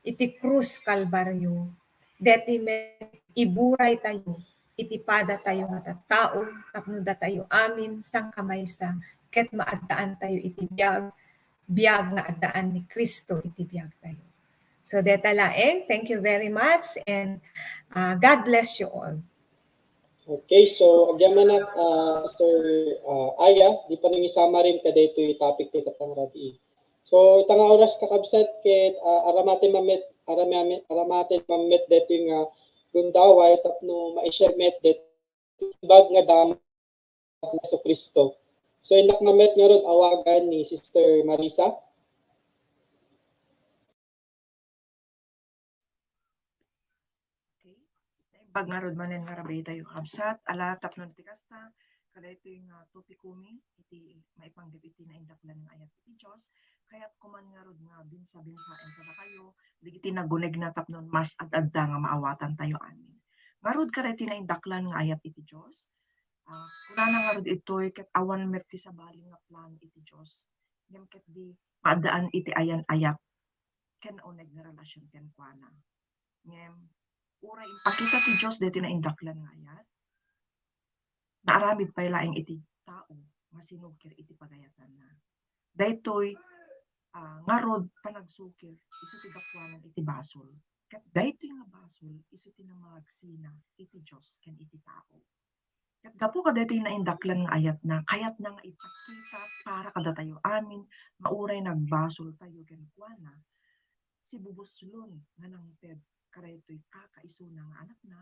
iti krus Kalbario. Daytoy met iburay tayo iti pada tayo nga tattao tapno datayo amin sangkamaysa ket maaddaan tayo iti biag, biag nga addaan ni Cristo iti biag tayo. So, deta laeng, thank you very much and, ah, God bless you all. Okay, so, agyamanak, ah, Sister, ah, Aya, di pa nangisamarim kadaytoy topic ti tattang rabii. So, ita nga oras kakabsat ket, ah, aramaten man met, aramaten, aramaten man met daytoy nga gundaway tapno ma-share met daytoy bag nga damag ni Jesu-Cristo. So, innak na met ngarud awagan ni Sister Marisa. Okay. Naimbag ngarud manen nga rabii tayo, kabsat. Ala, tapno ti kasta, kadaytoy nga topikomi iti maipanggep iti naindaklan nga ayat iti Dios. Kayat ko man ngarud nga binsa-binsaen kadakayo dagiti nagunegna tapno mas ad-adda nga maawatantayo amin. Ngarud, kadaytoy naindaklan nga ayat iti Dios, ah, kunana ngarud itoy ket awan met ti sabali nga plan iti Dios. Ngem ket di maaddaan iti ayan-ayat ken uneg nga relasion kenkuana. Ngem, uray impakita ti Dios daytoy naindaklan nga ayat, naaramid pay laeng iti tao nga sinukir iti pagayatanna. Daytoy, ah, ngarud panagsukir isu ti gapuanan iti basol. Ket daytoy nga basol isu ti namagagsina iti Dios ken iti tao. Ket gapu kadaytoy naindaklan nga ayatna, kayatna nga ipakita para kadatayo amin nga uray nagbasoltayo kenkuana, sibubuslon nga nangted kadaytoy kakaisuna nga Anakna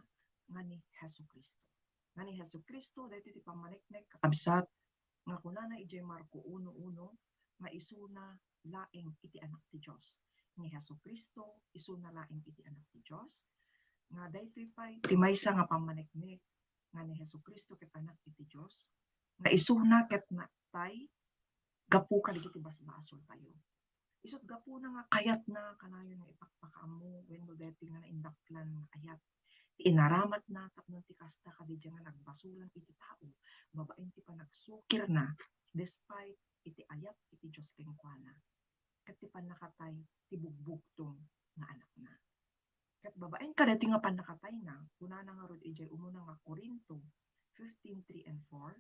nga ni Jesu-Cristo. Nga ni Jesu-Cristo, daytoy ti pammaneknek, kakabsat, nga kunana idiay Marco uno uno, nga isuna laeng iti Anak ti Dios. Ni Jesu-Cristo, isuna laeng iti Anak ti Dios. Nga daytoy pay ti maysa nga pammaneknek nga ni Jesu-Cristo ket Anak iti Dios, nga isuna ket natay gapu kadagiti basbasoltayo. Isut' gapuna nga kayatna kanayon nga ipakpakaammo wenno daytoy nga naindaklan nga ayat ti inaramatna tapno ti kasta kadi nga nagbasolan iti tao babaen ti panagsukirna despite iti ayat iti Dios kenkuana ket ti pannakatay ti bugbugtong nga anakna. Ket babaen kadaytoy nga pannakatayna, kunana ngarud idiay umuna nga Corinto fifteen three and four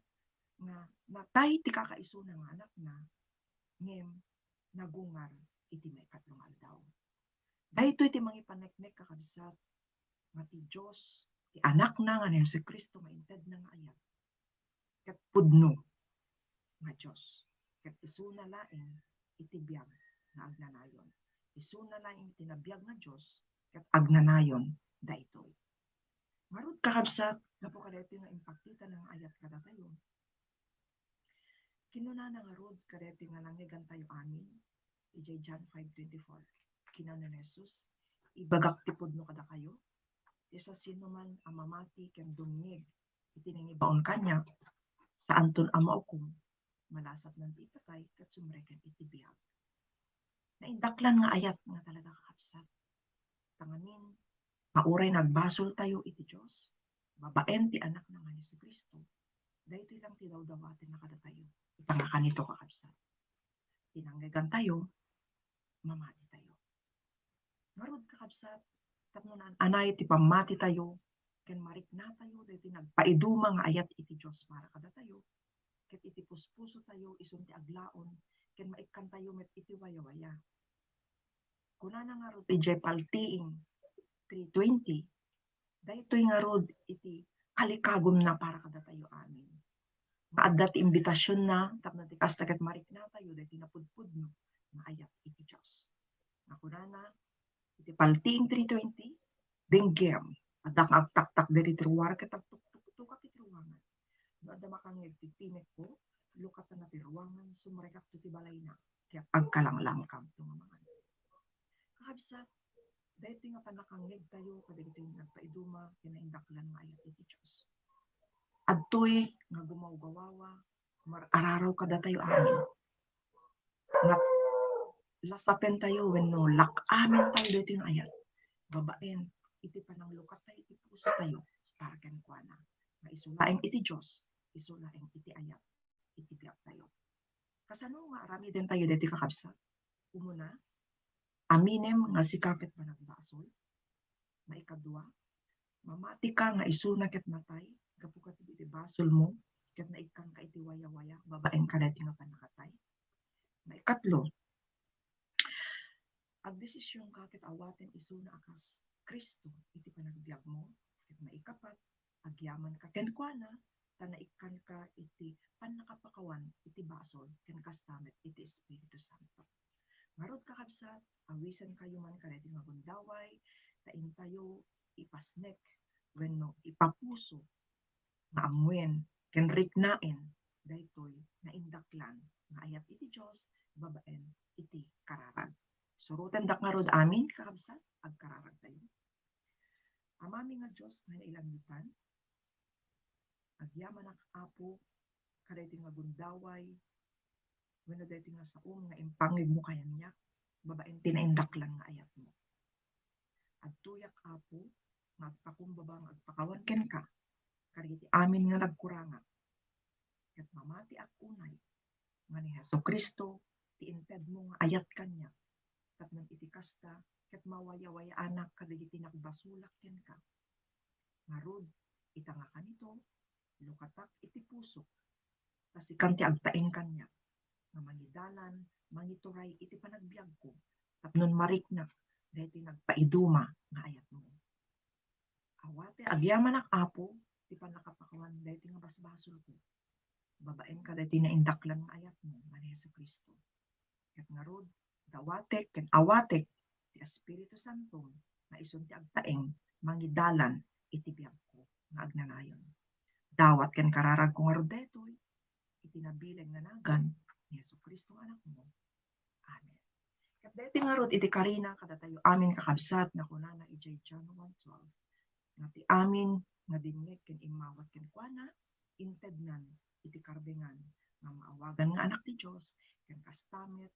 nga natay ti kakaisuna nga anakna, ngem nagungar iti maikatlo nga aldaw. Daytoy ti mangipaneknek, kakabsat, nga ti Dios, ti Anakna nga ni Jesu-Cristo nga intedna nga ayat, ket pudno nga Dios, ket isuna laeng iti biag nga agnanayon. Isuna laeng iti nabiag nga Dios, ket agnanayon daytoy. Ngarud, kakabsat, gapu kadaytoy nga impakitana nga ayat kadatayo, kinunana ngarud kadaytoy nga nangngegantayo amin, idiay John five twenty-four. Kinuna ni Jesus, "Ibagak ti pudno kadakayo, ti siasinoman a mamati ken dumngeg iti nangibaon kaniak, saanton a maukom, malasatnan ti ipatay ket sumreken iti biag." Naindaklan nga ayat nga talaga, kakabsat. Ta ngamin, nga uray nagbasoltayo iti Dios, babaen ti Anakna nga ni Jesu-Cristo, daytoy lang ti dawdawatenna kadatayo. Ita nga kanito, kakabsat, ti nangngeggantayo, mamatitayo. Ngarud, kakabsat, tapno naan-anay ti pammatitayo ken mariknatayo daytoy nagpaiduma nga ayat iti Dios para kadatayo, ket iti puspusotayo isun ti aglaom ken maikkantayo met iti wayawaya. Kunana ngarud idiay Paltiing three twenty, daytoy ngarud iti kalikagumna para kadatayo amin. Nga adda ti imbitasionna tapno ti kasta ket mariknatayo daytoy napudpudno nga ayat iti Dios. Nga kunana iti Paltiing three twenty, "Denggem, adda nga agtaktak diri ti ruar ket agtuktuktokak iti ruangan. No adda makangngeg ti timekko, lukatana ti ruangan, sumrekakto ti balayna, ket agkalanglangkagto nga mangan." Kakabsat, daytoy nga pannakangngegtayo kadagiti nagpaiduma ken naindaklan nga ayat iti Dios. Adtoy nga gumawgawawa, mar-araraw kadatayo amin. Nga lasapentayo wenno lak-amentayo daytoy nga ayat babaen iti pananglukattayo iti pusotayo para kenkuana, nga isu laeng iti Dios, isu laeng iti ayat iti biagtayo. Kasano nga aramidentayo daytoy, kakabsat? Umuna, aminem nga sika ket panagbasol. Maikadua, mamatika nga isuna ket natay gapu ket iti basolmo ket naikkanka iti wayawaya babaen kadaytoy nga pannakatay. Maikatlo, agdesisionka ket awatem isuna a kas Cristo iti panagbiagmo. Ket maikapat, agyamanka kenkuana ta naikkanka iti pannakapakawan iti basol ken kasta met iti Espiritu Santo. Ngarud, kakabsat, awisenkayo man kadaytoy nga gundaway ta intayo ipasnek wenno ipapuso nga ammuen ken riknaen daytoy nga indaklan nga ayat iti Dios babaen iti kararag. Surotendak ngarud amin, kakabsat, agkararagtayo. Amami nga Dios nga nailangitan, agyamanak, Apo, kadaytoy nga gundaway wenno daytoy nga saom nga impangngegmo kaniak babaen ti naindaklan nga ayatmo. Adtoyak, Apo, nga agpakumbaba nga agpakawan kenka kadagiti amin nga nagkurangak. Ket mamatiak unay nga ni Jesu-Cristo ti intedmo nga ayat kaniak, tapno iti kasta ket mawayawayaanak kadagiti nagbasolak kenka. Ngarud, ita nga kanito, lukatak iti pusok, ta sikan ti agtaeng kaniak nga mangidalan, mangituray iti panagbiagko, tapno mariknak daytoy nagpaiduma nga ayatmo. Awatek, agyamanak, Apo, ti pannakapakawan daytoy nga basbasolko babaen kadaytoy naindaklan nga ayatmo nga ni Jesu-Cristo. Ket ngarud, dawatek ken awatek ti Espiritu Santom nga isun ti agtaeng mangidalan iti biagko nga agnanayon. Dawat ken kararagko ngarud daytoy iti nabileg nga nagan ni Jesu-Cristo nga Anakmo. Amen. Ket daytoy ngarud iti karina kadatayo amin, kakabsat, nga kunana idiay John one twelve, nga ti amin nga dimngeg ken immawat kenkuana, intednan iti karbengan nga maawagan nga anak ti Dios, ken kasta met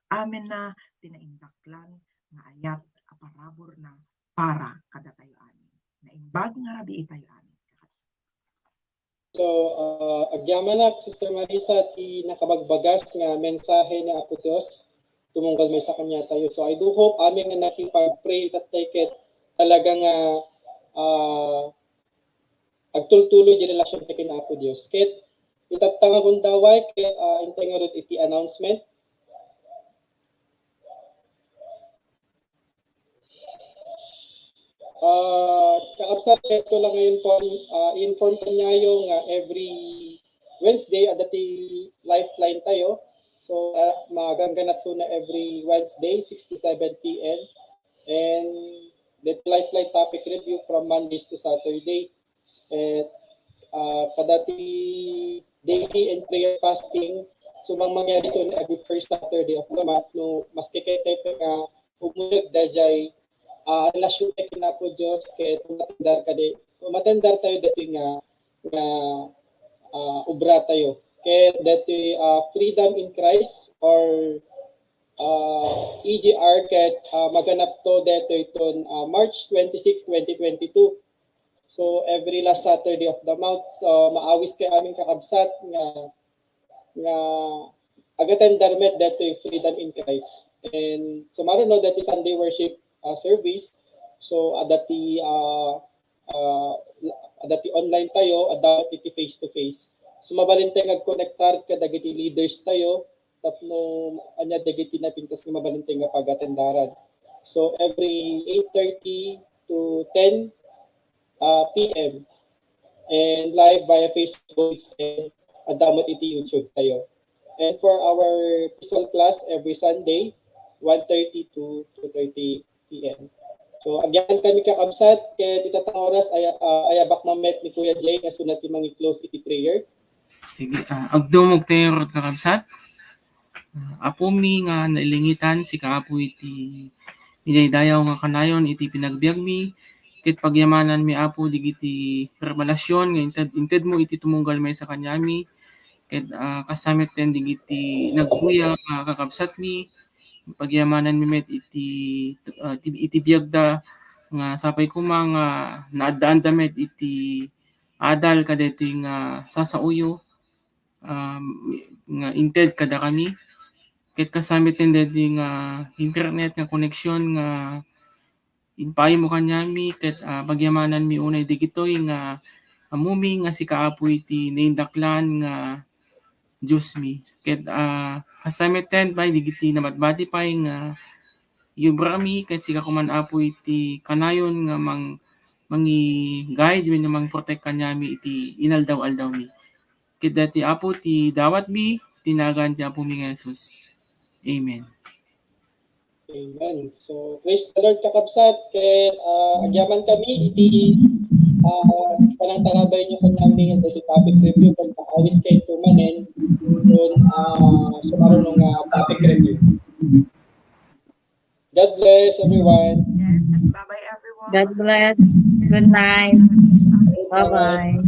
Amin na ti naindaklan nga ayat a paraburna para kadatayo amin. Naimbag nga rabii tayo amin. So, uh, agyamanak, Sister Marisa, ti nakabagbagas nga mensahe ni Apo Dios tumunggal maysa kaniatayo. So, I do hope amin nga nakipag-pray itattay ket talaga nga uh, agtultuloy di relasyon ken Apo Dios. Ket itatta nga gundaway ket uh, intay ngarud iti announcement. Uh, kakabsat, ito lang ngayon po, uh, inform kanyayo nga every Wednesday, adda ti Lifeline tayo. So, uh, magangganap so na every Wednesday, six to seven p.m. And the Lifeline topic review from Mondays to Saturday. At uh, kadati daily and prayer fasting, so mang mangyari so every first Saturday of the month, no, maski kay tayo nga umuneg dayjay uh, relasyon tayo ken Apo Dios, kay umatendar kadi, umatendar tayo dati nga nga uh, obra tayo. Kay dati uh, Freedom in Christ or uh, E G R ket uh, maganap to detoy ton uh, March twenty-six, twenty twenty-two. So every last Saturday of the month, so maawis kay amin kakabsat nga nga agatendar met detoy Freedom in Christ. And so maruno detoy Sunday worship uh, service. So adati uh, uh, adati online tayo, adda iti face to face. So mabalin tayo nga agkonektar kadagiti leaders tayo tapno ania dagiti napintas nga mabalin tayo nga pagatendaran. So every eight thirty to ten uh, p.m. and live via Facebook and adda met iti YouTube tayo. And for our personal class every Sunday, one thirty to two thirty p.m. So, agyaman kami kakabsat, ket ita nga oras, ay, uh, ayabak mamet ni Kuya Jay, nga suna ti mangi-close iti prayer. Sige, uh, agdumog tayo rot kakabsat. Uh, Apo mi nga nailingitan, sika Apo iti idaydayaw nga kanayon iti pinagbiag mi, ket pagyamanan mi Apo digiti revelasyon nga inted, inted mo iti tumunggal maysa kaniami, ket uh, kasamet ten digiti nagbuya nga kakabsat mi, pagyamanan mi met iti, uh, iti, iti biagda nga sapay koma nga naaddaanda met iti adal kadaytoy nga sasaoyo um, nga inted kadakami. Ket kasamet ten daytoy nga internet nga connection nga impaaymo kaniami ket uh, pagyamanan mi unay digitoy nga ammom nga sika Apo iti naindaklan nga Dios mi. Ket uh, kasamet ten pay digiti nabatbati pay nga iubra mi ket sika koman Apo iti kanayon nga mang mangi-guide wenno mangprotect kaniami iti inaldaw-aldaw mi. Ket daytoy Apo ti dawat mi, ti nagan ti Apo mi nga Jesus. Amen. Amen. So, praise the Lord, kakabsat. Ket uh, agyaman kami iti uh, panangtarabay niyo kaniami nga daytoy topic review ken maawis kayo manen kun uh, sumaruno nga topic review. God bless everyone. Yes, bye-bye everyone. God bless. Good night. Bye-bye.